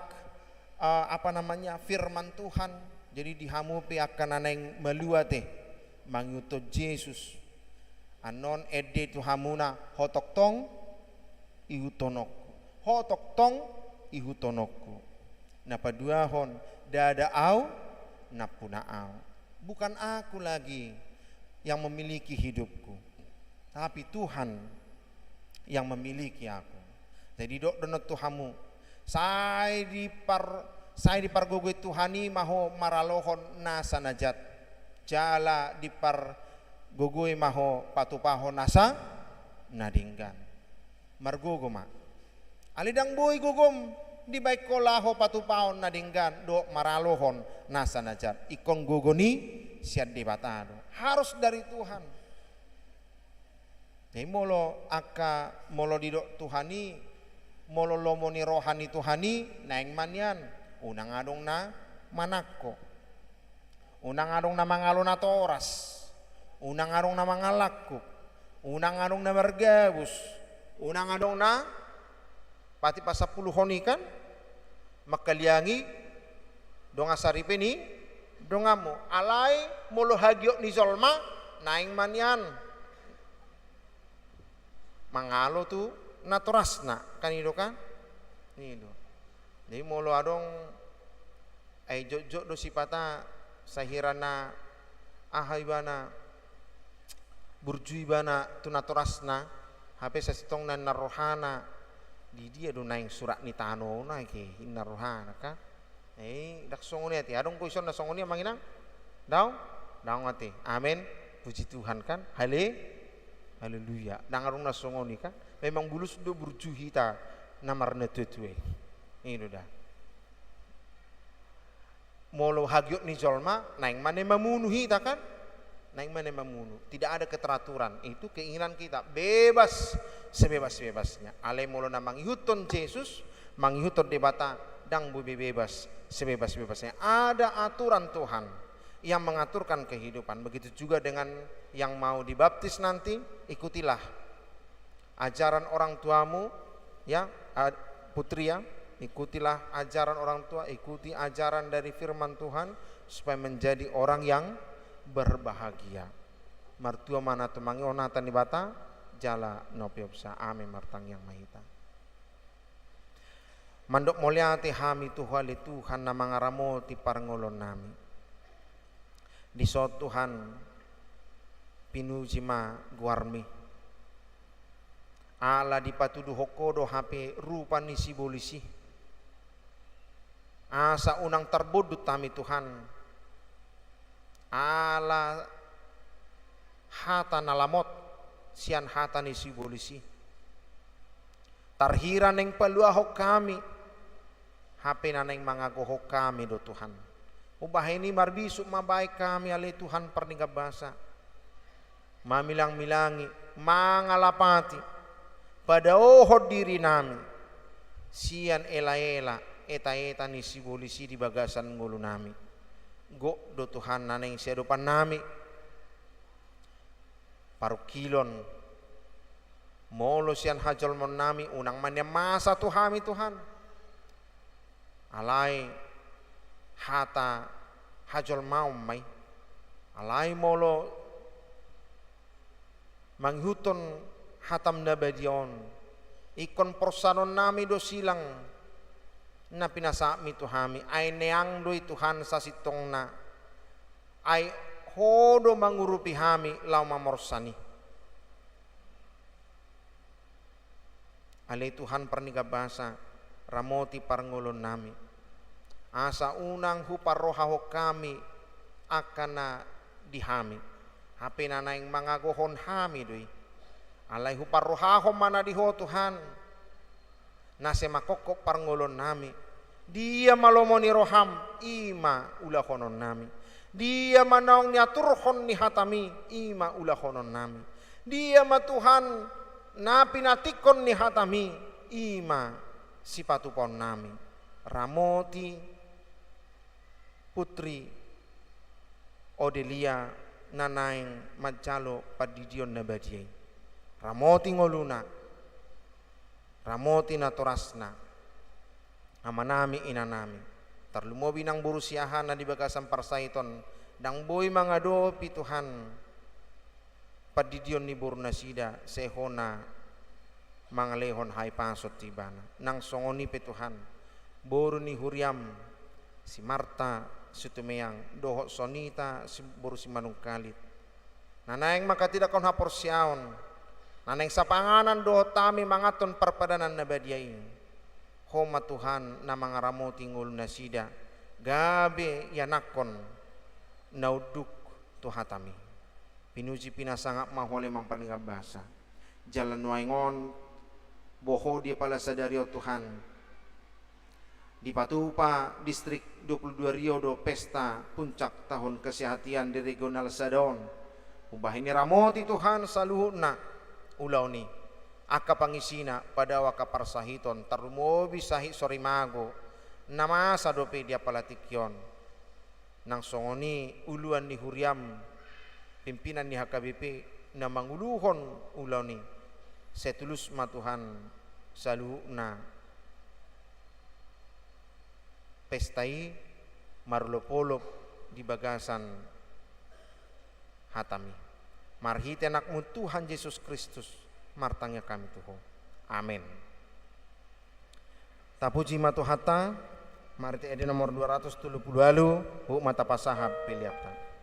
eh, apa namanya, firman Tuhan. Jadi di hamu pe angka na naeng malua ate mangihuthon Jesus. Annon ende tu hamuna, ho tongtong ihuthononku. Ho tongtong ihuthononku. Na paduahon, ndada au nampuna au. Bukan aku lagi yang memiliki hidupku, tapi Tuhan yang memiliki aku. Jadi dok do annon tu hamu, sai dipar-, sai dipargogoi Tuhan i ma ho maralohon nasa na jat. Jala dipargogoi ma ho patupahon nasa na denggan. Margogo ma. Alai ndang boi gogom dibaen ho laho patupahon na denggan dohot maralohon nasa na jat. Ingkon gogo ni sian Debata do. Harus dari Tuhan. Jadi molo angka, molo didok Tuhan i, molo lomo ni roha ni Tuhan i, naeng ma nian, unang adong na manangko. Unang adong na mangalo natoras. Unang adong na mangalangkup. Unang adong na margabus. Unang adong na patik pasampuluhon i kan, mangkaliangi dongan saripe ni donganmu. Alai molo hagiot ni jolma, naeng ma nian mangalo tu natorasna, kan i do kan? I do. Jadi molo adong, ai jotjot do sipata, sahira na aha ibana, burju ibana tu natorasna, hape sasintongna inna rohana, di dia do naeng surat ni tano nai ke inna rohana kan? Eh, ndang songon i ate, adong do ison na songon i amang inang? Daong? Daong ate. Amen. Puji Tuhan kan? Hale-, haleluya. Ndang adong na songon i kan? Memang bulus do burju hita na marnatua-tua i. I do da. Molo hagiot ni jolma, naeng ma na mamunu hita kan? Naeng ma na mamunu. Tidak ada keteraturan. Itu keinginan kita. Bebas sebebas-bebasnya. Alai molo na mangihuthon Jesus, mangihuthon Debata, ndang boi be bebas sebebas-bebasnya. Ada aturan Tuhan yang mengaturkan kehidupan. Begitu juga dengan yang mau dibaptis nanti, ikutilah ajaran orang tuamu, ya, a-, putri ya, ikutilah ajaran orang tua, ikuti ajaran dari firman Tuhan, supaya menjadi orang yang berbahagia. Martua ma na tumangihon hata ni Debata, jala na umpeopsa. Amen, martangiang ma hita. Mandok mauliate hami tu Ho ale Tuhan na mangaramoti parngoluonnami. Dison Tuhan, pinuji ma goarmi. Ala dipatuduhon Ho do hape rupa ni sibolis i. Asa unang tarbondut hami Tuhan. Ala hata na lamot sian hata ni sibolis i. Tarhira naeng paluahon hami, hape na naeng mangagohon hami do Tuhan. Umbahen i marbisuk ma baen hami ale Tuhan parningan basa. Mamilang-milangi, mangalapati, padaohon dirinami sian ela-ela, eta-eta ni sibolis i di bagasan ngolunami. Gok do Tuhan na naeng siadopannami. Parungkilon, molo sian hajolmaonnami, unang ma nian masa tu hami Tuhan. Alai hata hajolmaon ma i. Alai molo mangihuthon hatam na badia on, ingkon porsanonnami do silang na pinasahatmi tu hami, ai neang do i Tuhan sasintongna, ai Ho do mangurupi hami laho mamorsan i. Ale Tuhan parningan basa, ramoti parngoluonnami. Asa unang huparrohahon hami angka na di hami, hape na naeng mangagohon hami do i. Alai huparrohahon ma na di Ho Tuhan, na sai mangkophop parngoluonnami. Dia ma lomo ni roham, i ma ulahononnami. Dia ma naung niaturhon ni hatami, i ma ulahononnami. Dia ma Tuhan na pinatikkon ni hatami, i ma sipatupaonnami. Ramoti putri Odelia na naeng manjalo pandidion na badia i. Ramoti ngoluna, ramoti natorasna, amanami, inanami. Tarlumobi nang boru Siahaan na di bagasan parsahiton, ndang boi mangadopi Tuhan pandidion ni borunasida, sai hona mangalehon hahipason tu ibana. Nang songon i pe Tuhan, boru ni huriam, si Marta Situmeang, dohot Sonita si boru Simanungkalit, na naeng mangkatindangkon haporseaon, na naeng sapanganan dohot hami manganhon parpadanan na badia i. Ho ma Tuhan na mangaramoti ngolunasida, gabe ianakhon na unduk tu hatami. Pinuji pinasangap ma Ho ale Amang Pardenggan Basa. Jala nuaeng on, boho di apala sadari on Tuhan, dipatupa Distrik dua puluh dua Riau do pesta puncak tahun kesehatian di regional sada on. Umbahen i ramoti Tuhan saluhutna ulaon i, angka pangisina, padao angka parsahiton, tarlumobi sahit sorimago, na masa dope di apala tingki on. Nang songon i uluan ni huriam, pimpinan ni H K B P na manguluhon ulaon i, sai tulus ma Tuhan saluhutna pesta i marolopolop di bagasan hatami. Marhite AnakMu Tuhan Jesus Kristus, martangiang hami tu Ho. Amen. Tapuji ma Tuhanta. Marhite ende nomor dua ratus tolu pulu ualu, huhut ma tapasahat peleanta.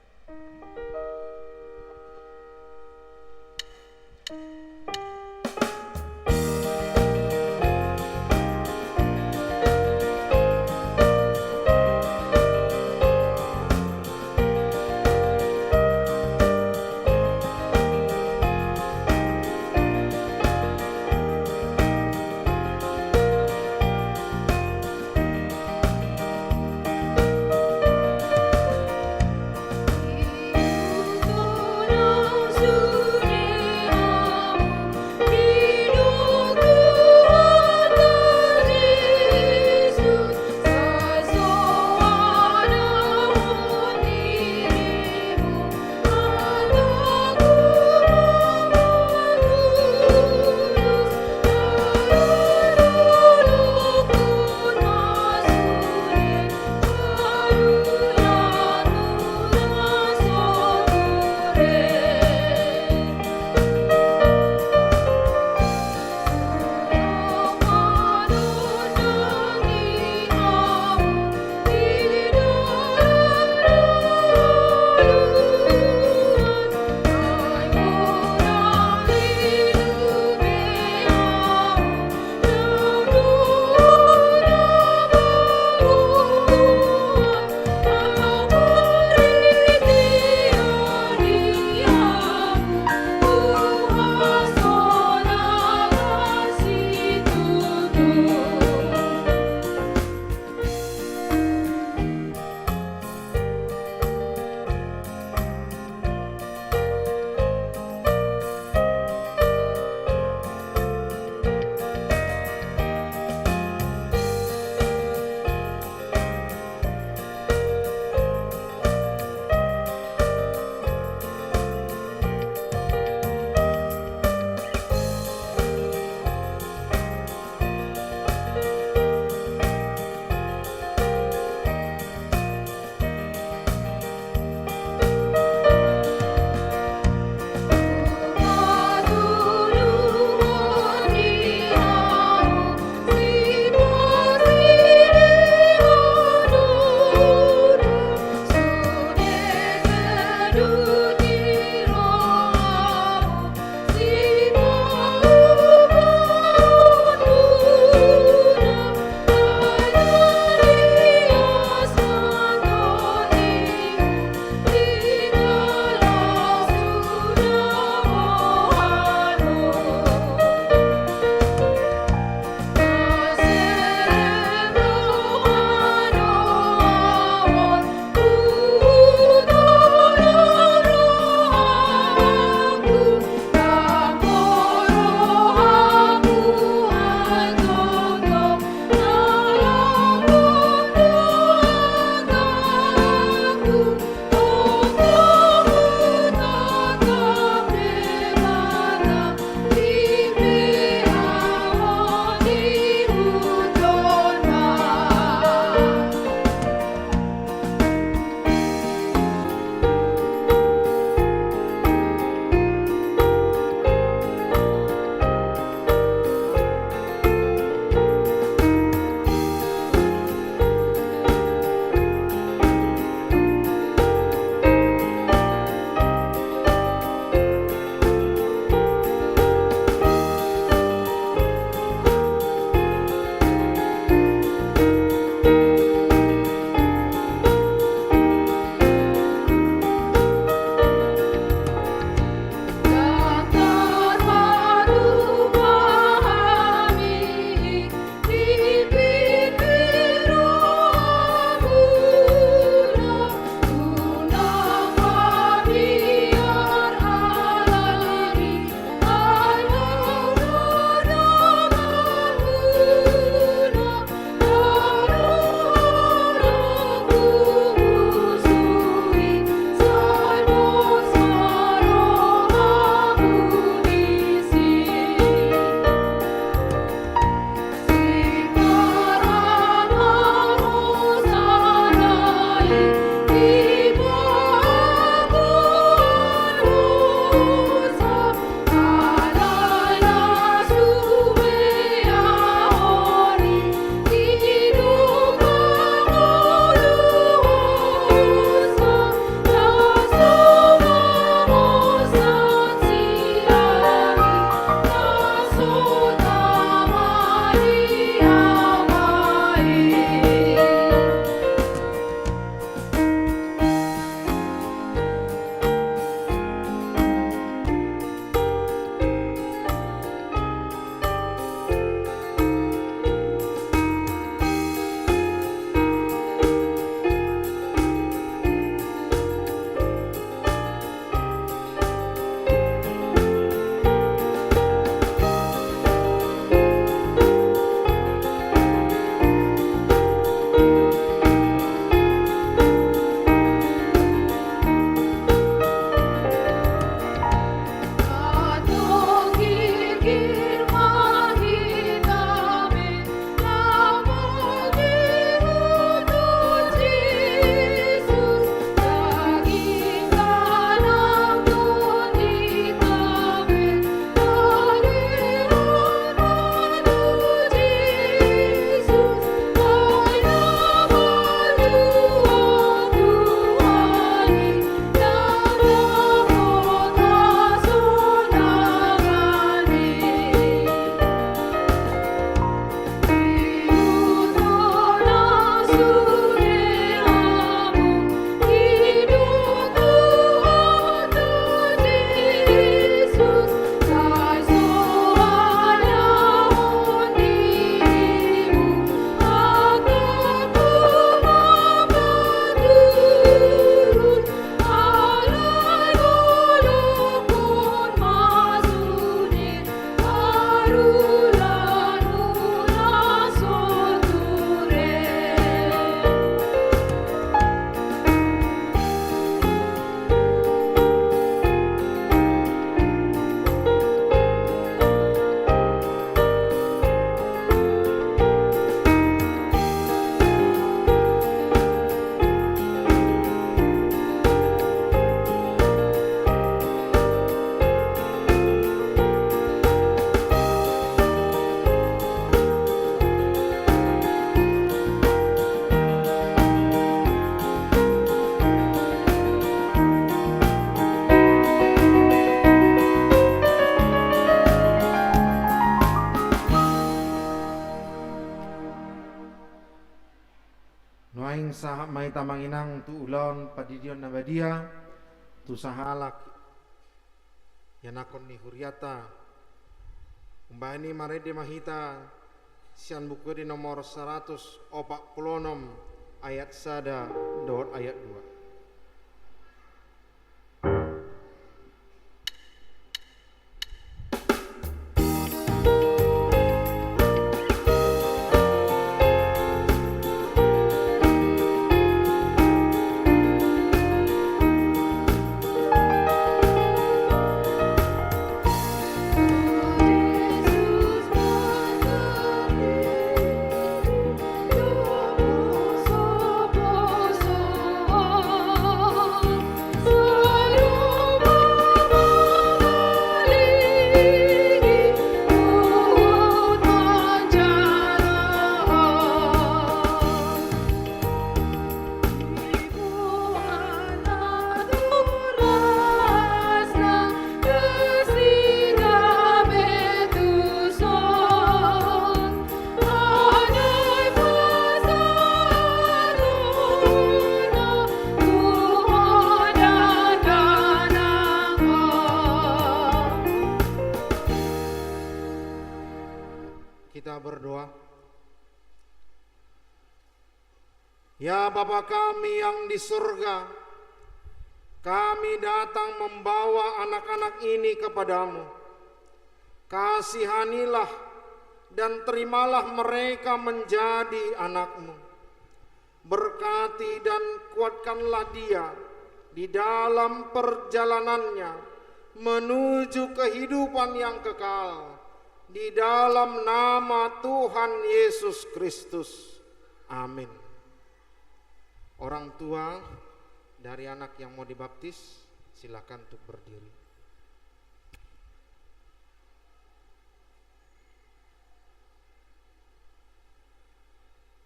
Nuaeng sahat ma hita amang inang tu ulaon pandidion na badia tu sahalak ianakhon ni hurianta. Umbahen i marende ma hita sian Buku Ende nomor saratus opat pulu onom, ayat sada dohot ayat dua. Kita berdoa. Ya Bapa kami yang di surga, kami datang membawa anak-anak ini kepadamu. Kasihanilah dan terimalah mereka menjadi anakmu. Berkati dan kuatkanlah dia di dalam perjalanannya menuju kehidupan yang kekal, di dalam nama Tuhan Yesus Kristus. Amin. Orang tua dari anak yang mau dibaptis, silakan untuk berdiri.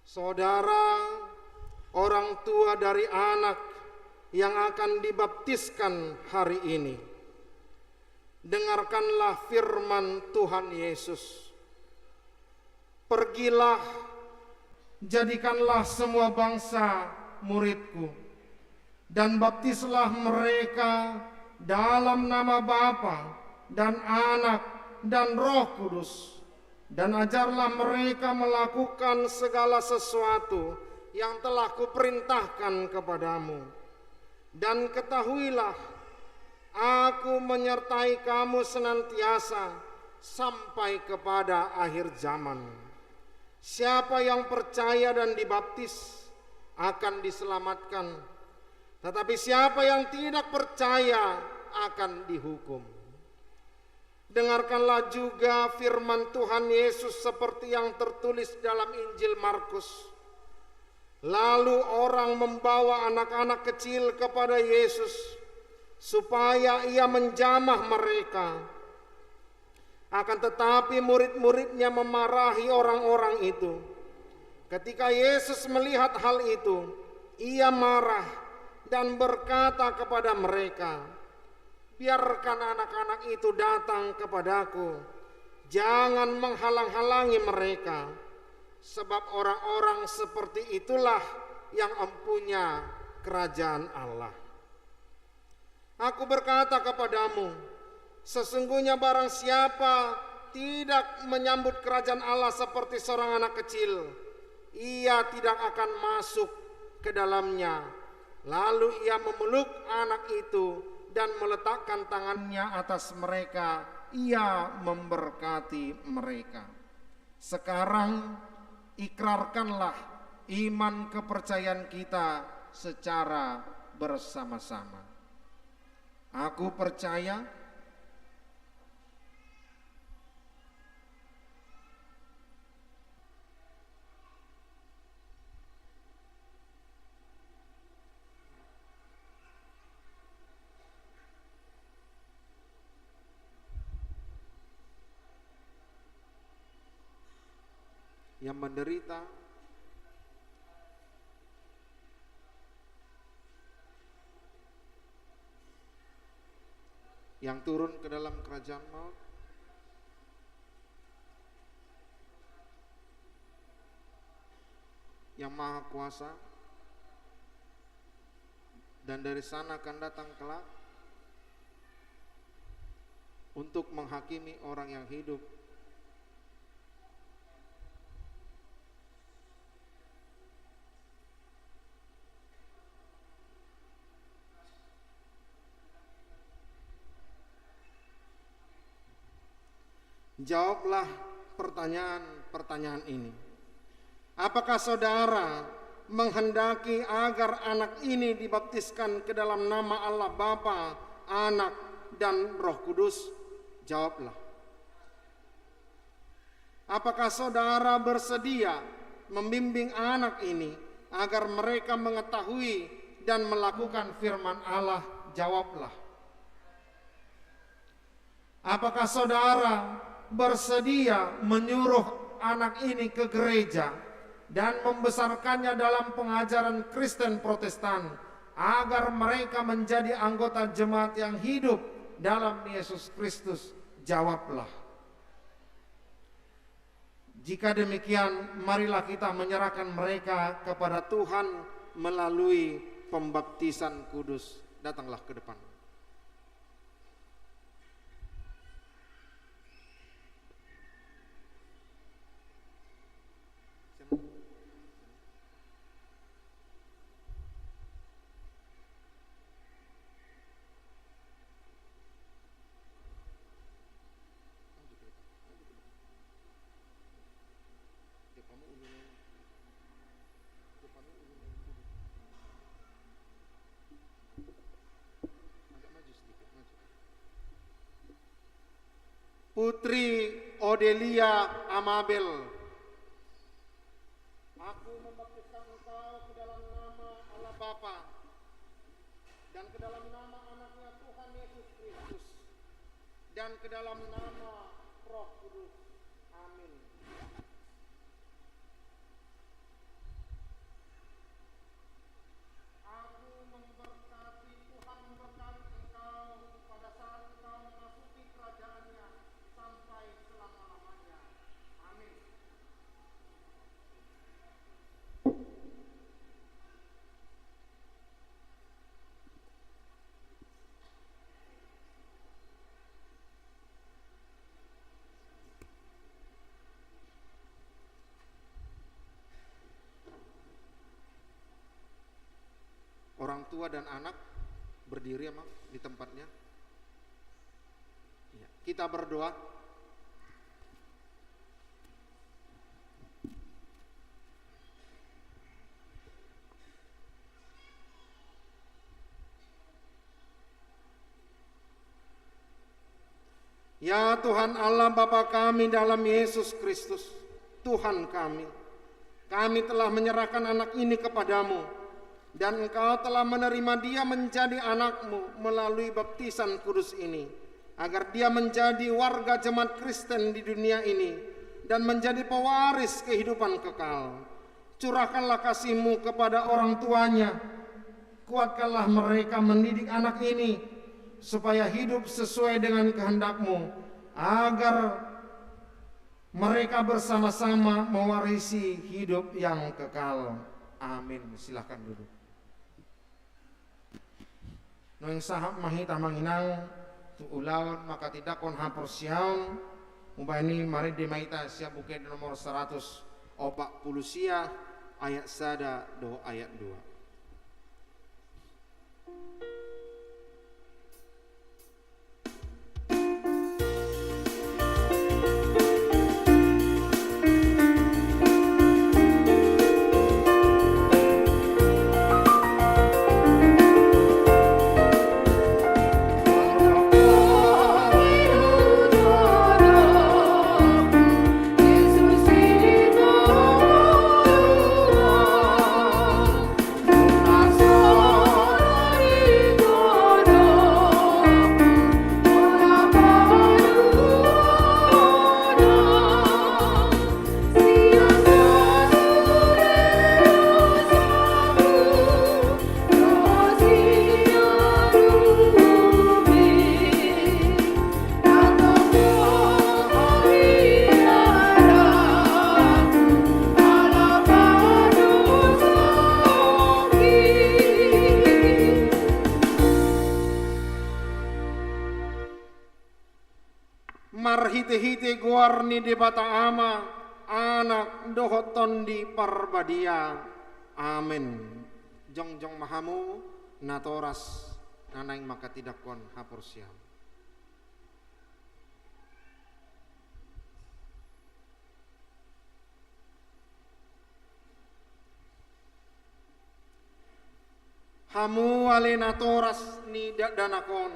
Saudara, orang tua dari anak yang akan dibaptiskan hari ini, dengarkanlah firman Tuhan Yesus. Pergilah, jadikanlah semua bangsa muridku, dan baptislah mereka dalam nama Bapa dan Anak dan Roh Kudus, dan ajarlah mereka melakukan segala sesuatu yang telah kuperintahkan kepadamu. Dan ketahuilah, Aku menyertai kamu senantiasa sampai kepada akhir zaman. Siapa yang percaya dan dibaptis akan diselamatkan, tetapi siapa yang tidak percaya akan dihukum. Dengarkanlah juga firman Tuhan Yesus seperti yang tertulis dalam Injil Markus. Lalu orang membawa anak-anak kecil kepada Yesus, supaya Ia menjamah mereka. Akan tetapi, murid-murid-Nya memarahi orang-orang itu. Ketika Yesus melihat hal itu, Ia marah dan berkata kepada mereka, "Biarkan anak-anak itu datang kepada-Ku. Jangan menghalang-halangi mereka, sebab orang-orang seperti itulah yang empunya kerajaan Allah." Aku berkata kepadamu, sesungguhnya barang siapa tidak menyambut kerajaan Allah seperti seorang anak kecil, ia tidak akan masuk ke dalamnya. Lalu ia memeluk anak itu dan meletakkan tangannya atas mereka, ia memberkati mereka. Sekarang, ikrarkanlah iman kepercayaan kita secara bersama-sama. Aku percaya. Yang menderita, yang turun ke dalam kerajaan maut, Yang Maha Kuasa, Dan dari sana akan datang kelak untuk menghakimi orang yang hidup. Jawablah pertanyaan-pertanyaan ini. Apakah saudara menghendaki agar anak ini dibaptiskan ke dalam nama Allah Bapa, Anak, dan Roh Kudus? Jawablah. Apakah saudara bersedia membimbing anak ini agar mereka mengetahui dan melakukan firman Allah? Jawablah. Apakah saudara bersedia menyuruh anak ini ke gereja dan membesarkannya dalam pengajaran Kristen Protestan agar mereka menjadi anggota jemaat yang hidup dalam Yesus Kristus? Jawablah. Jika demikian, marilah kita menyerahkan mereka kepada Tuhan melalui pembaptisan kudus. Datanglah ke depan. Putri Odelia Amabel. Aku membaptiskan engkau ke dalam nama Allah Bapa, dan ke dalam nama Anaknya Tuhan Yesus Kristus, dan ke dalam nama Roh Kudus. Amin. Aku memberkati, Tuhan memberkati engkau pada saat engkau memasuki kerajaan-Nya sampai selama-lamanya. Amin. Orang tua dan anak berdiri, Amang, di tempatnya. Iya, kita berdoa. Ya Tuhan Allah Bapa kami dalam Yesus Kristus, Tuhan kami, kami telah menyerahkan anak ini kepada-Mu, dan Engkau telah menerima dia menjadi anak-Mu melalui baptisan kudus ini, agar dia menjadi warga jemaat Kristen di dunia ini dan menjadi pewaris kehidupan kekal. Curahkanlah kasih-Mu kepada orang tuanya. Kuatkanlah mereka mendidik anak ini supaya hidup sesuai dengan kehendak-Mu, agar mereka bersama-sama mewarisi hidup yang kekal. Amin. Silahkan duduk. Naeng sahat ma hita, Amang Inang, tu ulaon manghatindanghon haporseaon. Umbahen i marende ma hita sian Buku Ende nomor saratus opat pulu sia, ayat sada dohot ayat dua. Marhitehite goar ni Debata Ama, Anak, dohot Tondi Parbadia. Amen. Jongjong ma hamu natoras na naeng manghatindanghon haporseaon. Hamu ale natoras ni dakdanak on,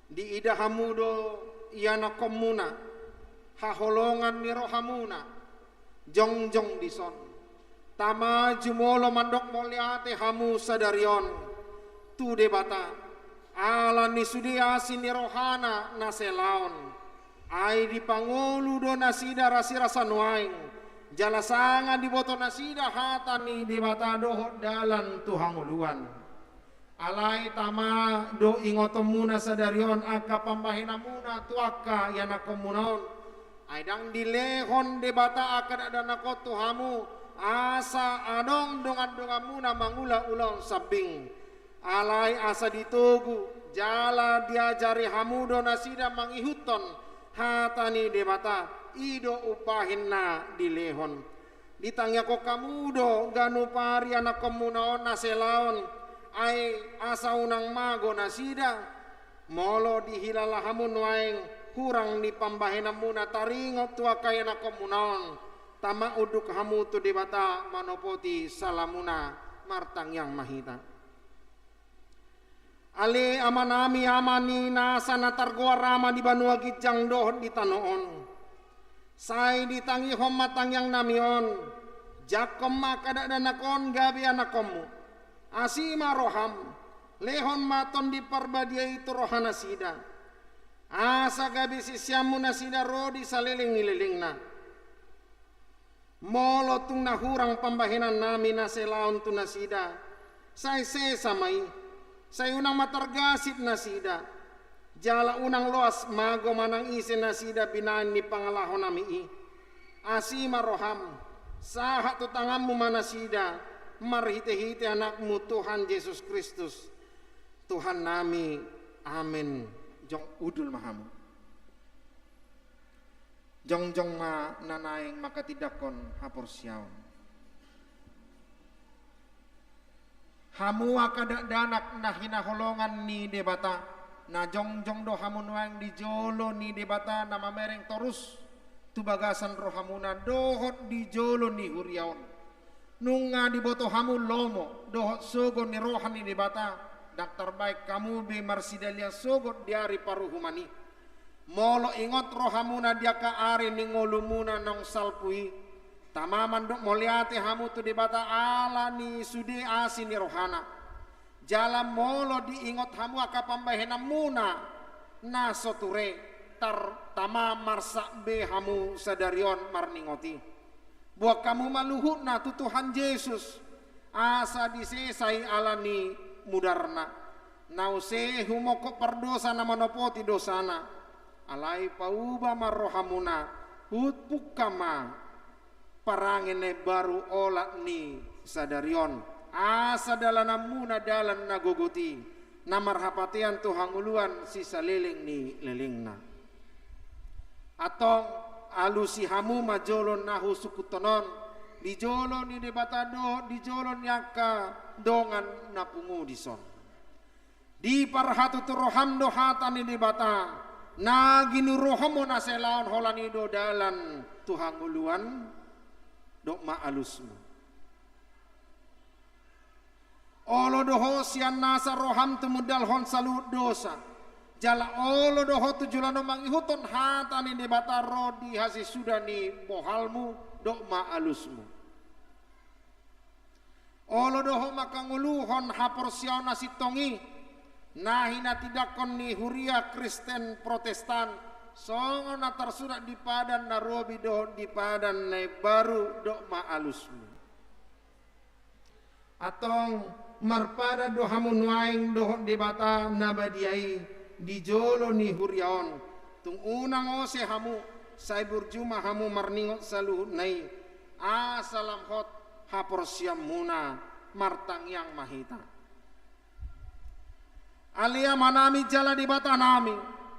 diida hamu do ianakhonmuna haholongan ni rohamuna jongjong dison. Tama jumolo mandok mauliate hamu sadari on tu Debata, ala ni sude asi ni rohana na salaon. Ai dipangolu do nasida rasirasa nuaeng, jala sanga diboto nasida hata ni Debata dohot dalan tu hangoluan. Alai tama do ingotonmuna sadari on angka pambahenanmuna tu angka ianakhonmuna on. Ai ndang dilehon Debata angka dakdanak on tu hamu, asa adong dongandonganmuna mangula ulaon sambing. Alai asa ditogu jala diajari hamu do nasida mangihuthon hata ni Debata, i do umbahen na dilehon. Ditangiangkon hamu do ganup ari ianakhonmuna on na salaon, ai asa unang mago nasida. Molo dihilala hamu nuaeng hurang ni pambahenanmuna taringot tu angka ianakhonmuna on, tama unduk hamu tu Debata manopoti salamuna. Martangiang ma hita. Ale Amanami, Ama ni nasa na targoar Ama di banua ginjang dohot di tano on, sai ditangihon ma tangiangnami on. Jangkon ma angka dakdanak on gabe anakhonmu. Asi ma roham, lehon ma Tondi Parbadia i tu rohanasida, asa gabe siseanmu nasida ro di saleleng ni lelengna. Molo tung na hurang pambahenannami na salaon tu nasida, sai sesa ma i, sai unang ma targasip nasida, jala unang loas mago manang ise nasida binahen ni pangalahonami i. Asi ma roham, sahat tu tanganmu ma nasida, marhitehite Anakmu Tuhan Jesus Kristus, Tuhannami. Amen. Jong udul ma hamu. Jongjong ma na naeng manghatindanghon haporseaon. Hamu angka dakdanak na hinaholongan ni Debata, na jongjong do hamu nuaeng di jolo ni Debata na mamereng torus tu bagasan rohamuna dohot di jolo ni huria on. Nunga diboto hamu lomo dohot sogo ni roha ni Debata, ndang tarbaen hamu be marsidalian sogot di ari paruhuman i. Molo ingot rohamuna di angka ari ni ngolumuna naung salpu i, tama mandok mauliate hamu tu Debata ala ni sude asi ni rohana. Jala molo diingot hamu angka pambahenanmuna na so ture, tar-, tama marsak be hamu sadari on marningot i. Boan hamu ma luhutna tu Tuhan Jesus, asa disesa i ala ni mudarna. Na use humongkop pardosa na manopoti dosana. Alai pauba ma rohamuna, huhut pungka ma parange na imbaru olat ni sadari on, asa dalananmuna dalan na gogot i, na marhapatean tu hangoluan sisaleleng ni lelengna. Antong, alusi hamu ma jolo na husungkunhon on, di jolo ni Debata dohot di jolo ni angka dongan na pungu dison. Diparhatutu roham do hata ni Debata, na ginuruhonmu na salaon, holan i do dalan tu hangoluan, dok ma alusmu. Olo do ho sian nasa roham tumundalhon saluhut dosa, jala olo do ho tu joloan on mangihuthon hata ni Debata ro di hasisuda ni bohalmu, dok ma alusmu. Olo do ho mangkangoluhon haporseaon na sintong i, na hinatindangkon ni huria Kristen Protestan, songon na tarsurat di Padan na Robi dohot di Padan na Imbaru, dok ma alusmu. Antong, marpadan do hamu nuaeng dohot Debata na badia i di jolo ni huria on. Tung unang ose hamu, sai burju ma hamu marningot saluhutna i, asa lam hot haporseaonmuna. Martangiang ma hita. Ale Amanami jala Debatanami,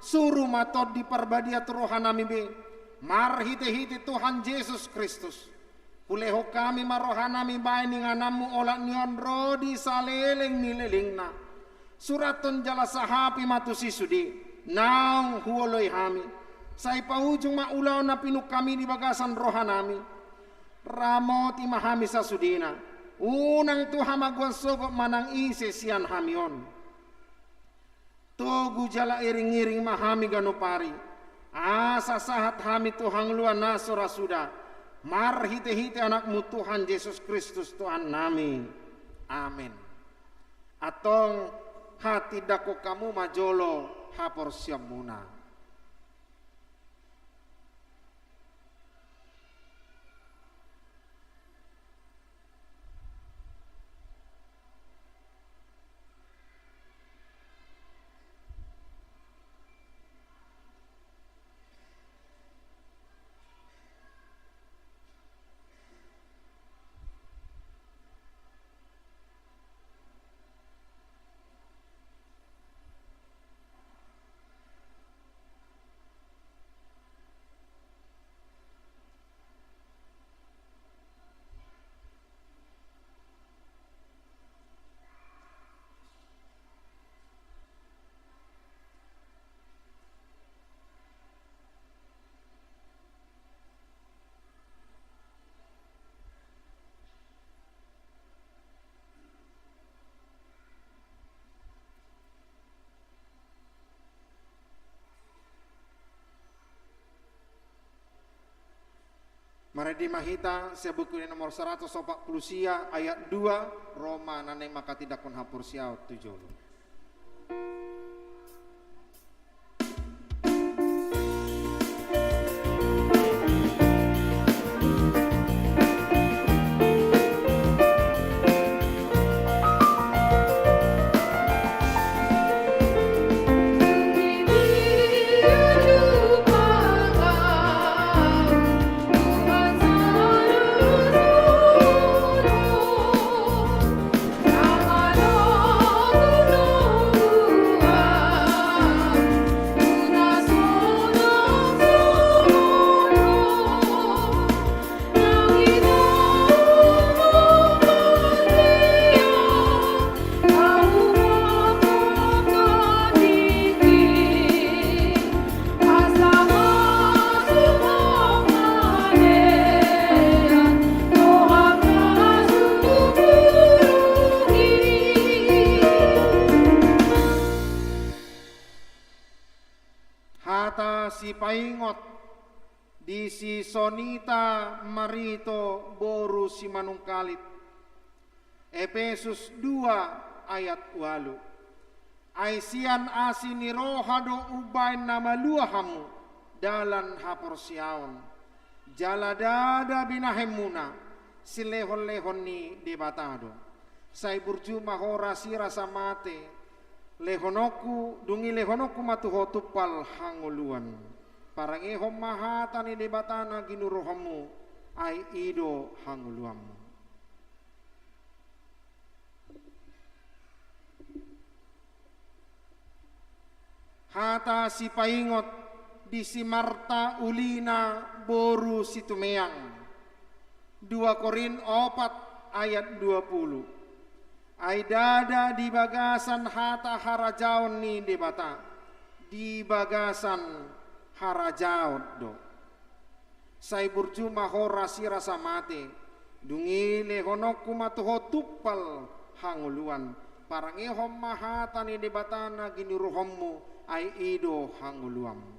Suru ma Tondi Parbadia tu rohanami be, marhitehite Tuhan Jesus Kristus. Hulehon hami ma rohanami baen ingananmu olat ni on ro di saleleng ni lelengna. Surathon jala sahapi ma tusi sude naung huoloi hami. Sai paujung ma ulaon na pinungka hami di bagasan rohanami. Ramoti ma hami sasudena. Unang tu hamagoan sogot manang ise sian hami on. Togu jala iring-iring ma hami ganup ari, asa sahat hami tu hangoluan na so ra suda, marhitehite Anakmu Tuhan Jesus Kristus Tuhannami. Amen. Antong hatindangkon hamu ma jolo haporseaonmuna. Marende ma hita sian Buku Ende nomor saratus opat pulu sia ayat dua, ro ma na naeng manghatindangkon haporseaon tu jolo. Hata sipaingot di si Sonita Marito boru Simanungkalit. Epesus dua ayat ualu. Ai sian asi ni roha do umbaen na malua hamu dalan haporseaon. Jala ndada binahenmuna silehon-lehon ni Debata do. Sai burju ma ho rasirasa mate, lehononku, dung i lehononku ma tu ho tumpal hangoluan. Parangehon ma hata ni Debata na ginuruhonmu, ai i do hangoluanmu. Hata sipaingot di si Marta Ulina boru Situmeang. Dua Korint opat ayat dua pulu. Ai ndada di bagasan hata harajaon ni Debata, di bagasan harajaon do. Sai burju ma ho rasirasa mate, dung i lehononku ma tu ho tumpal hangoluan. Parangehon ma hata ni Debata na ginuruhonmu, ai i do hangoluanmu.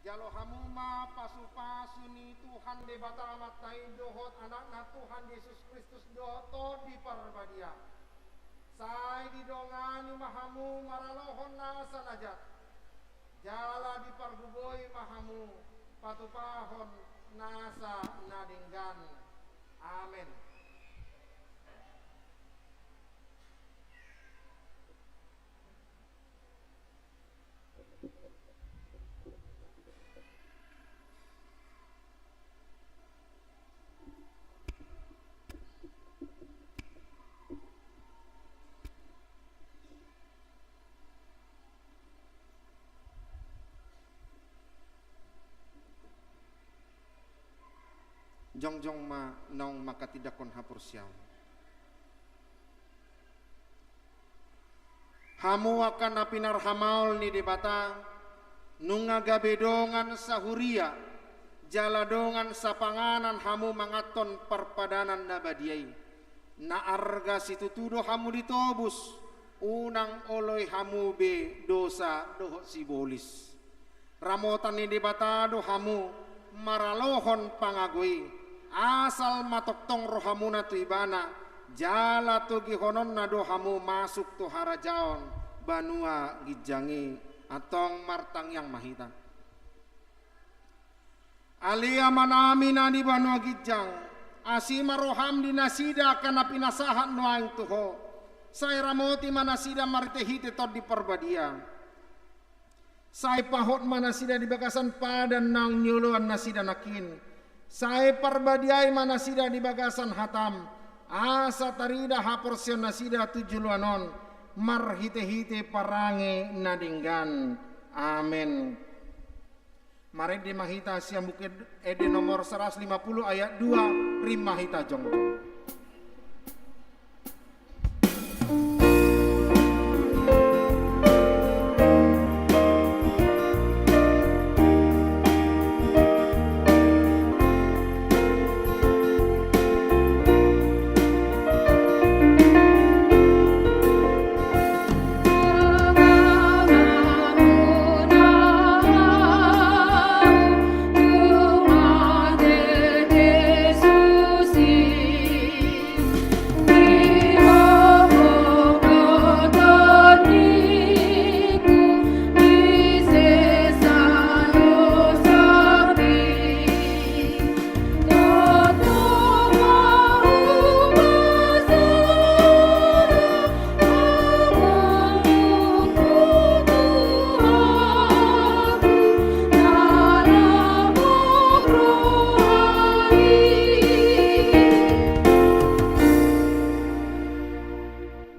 Jalo hamu ma pasu-pasu ni Tuhan Debata Amanta i dohot Anakna Tuhan Jesus Kristus dohot Tondi Parbadia. Sai didongani ma hamu maralohon nasa na jat, jala dipargogoi ma hamu patupahon nasa na denggan. Amen. Jongjong ma naung manghatindanghon haporseaon. Hamu angka na pinarhamaol ni Debata, nunga gabe dongan sahuria jala dongan sapanganan hamu manganhon parpadanan na badia i. Na arga situtu do hamu ditobus, unang oloi hamu be dosa dohot sibolis. Ramotan ni Debata do hamu maralohon pangago i, asal ma tongtong rohamuna tu Ibana, jala togihononna do hamu masuk tu harajaon banua ginjang i. Antong martangiang ma hita. Ale Amanami na di banua ginjang, asi ma roham di nasida angka na pinasahat nuaeng tu Ho. Sai ramoti ma nasida marhitehite Tondi Parbadia. Sai pahot ma nasida di bagasan padan naung nioloan nasida nangkin. Sai parbadiai ma nasida di bagasan hatam, asa tarida haporseaon nasida tu joloan on, marhitehite parange na denggan. Amen. Marende ma hita sian Buku Ende nomor seratus lima puluh ayat dua, rap ma hita jongjong.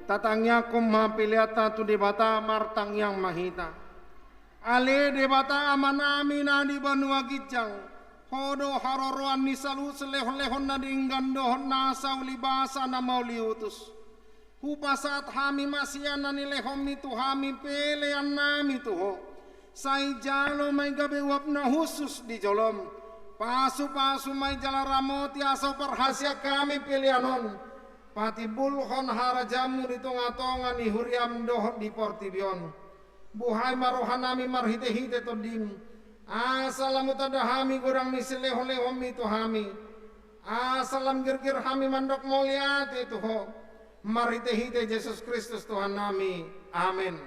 Tatangiangkon ma peleanta tu Debata, martangiang ma hita. Ale Debata Amanami na di banua ginjang, Ho do haroroan ni saluhut silehonlehon na denggan dohot nasa ulibasa na mauliutus. Hupasahat hami ma sian na nilehonmi tu hami peleannami tu Ho. Sai jalo ma i gabe uap na hushus di jolom. Pasupasu ma i jala ramoti asa huparhaseang hami pelean on patimbulhon harajaonmu di tongatonga ni huriam dohot di portibi on. Buhai ma rohanami marhitehite Tondim, asa lam hutanda hami godang ni silehonlehonmi tu hami, asa lam girgir hami mandok mauliate tu Ho, marhitehite Jesus Kristus Tuhannami. Amen.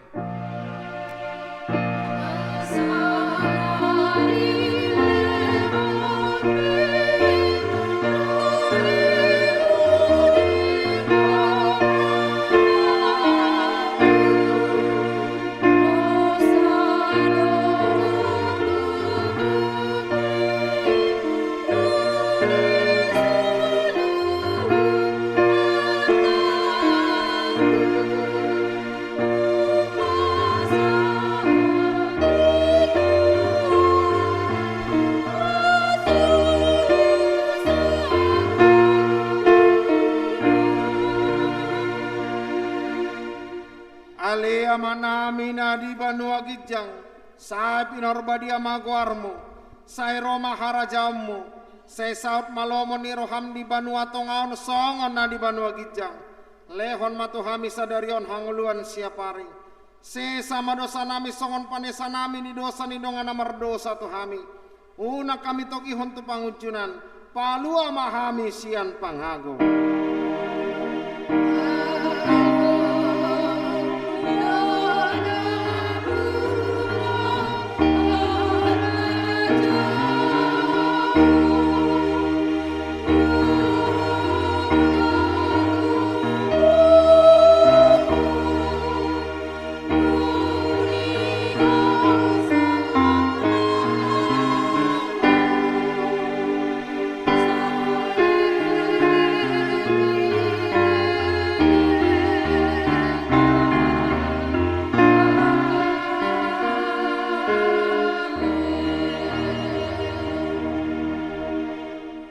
Ale Amanami na di banua ginjang, sai pinarbadia ma goarmu, sai ro ma harajaonmu, sai saut ma lomo ni roham di banua tonga on songon na di banua ginjang. Lehon ma tu hami sadari on hangoluan siapari. Sesa ma dosanami songon panesanami ni dosa ni dongan na mardosa tu hami. Unang hami togihon tu pangunjunan, palua ma hami sian pangago.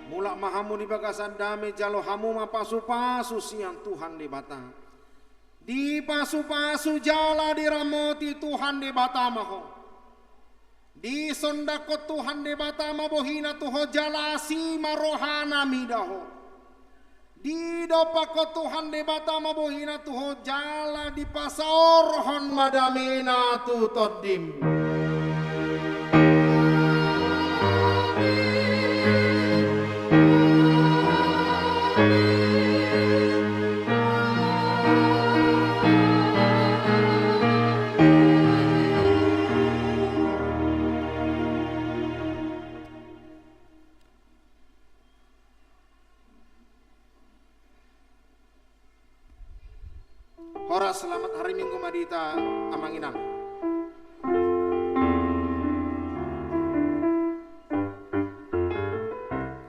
Mulak hamu di bagasan dame, jalo hamu ma pasupasu sian Tuhan Debata. Dipasupasu jala diramoti Tuhan Debata ma ho. Disondangkon Tuhan Debata ma bohina tu ho jala asi ma rohana mida ho. Didompakkon Tuhan Debata ma bohina tu ho jala dipasaorhon ma damena tu tondim. Horas, selamat hari Minggu ma di hita, amang inang.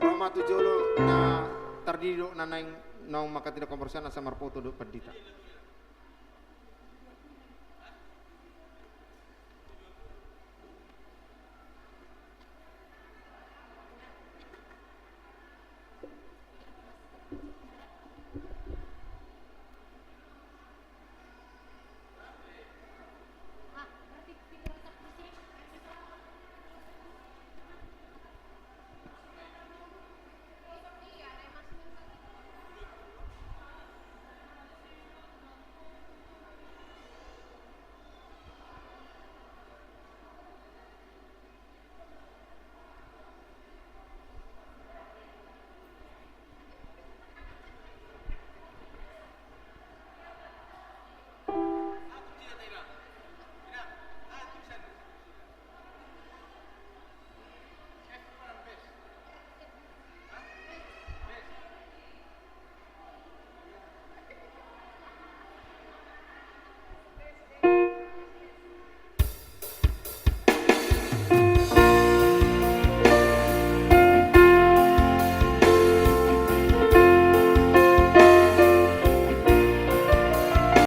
Ro ma tu jolo na tardidi do na naeng naung manghatindanghon parhorasan, asa marfoto dohot pandita.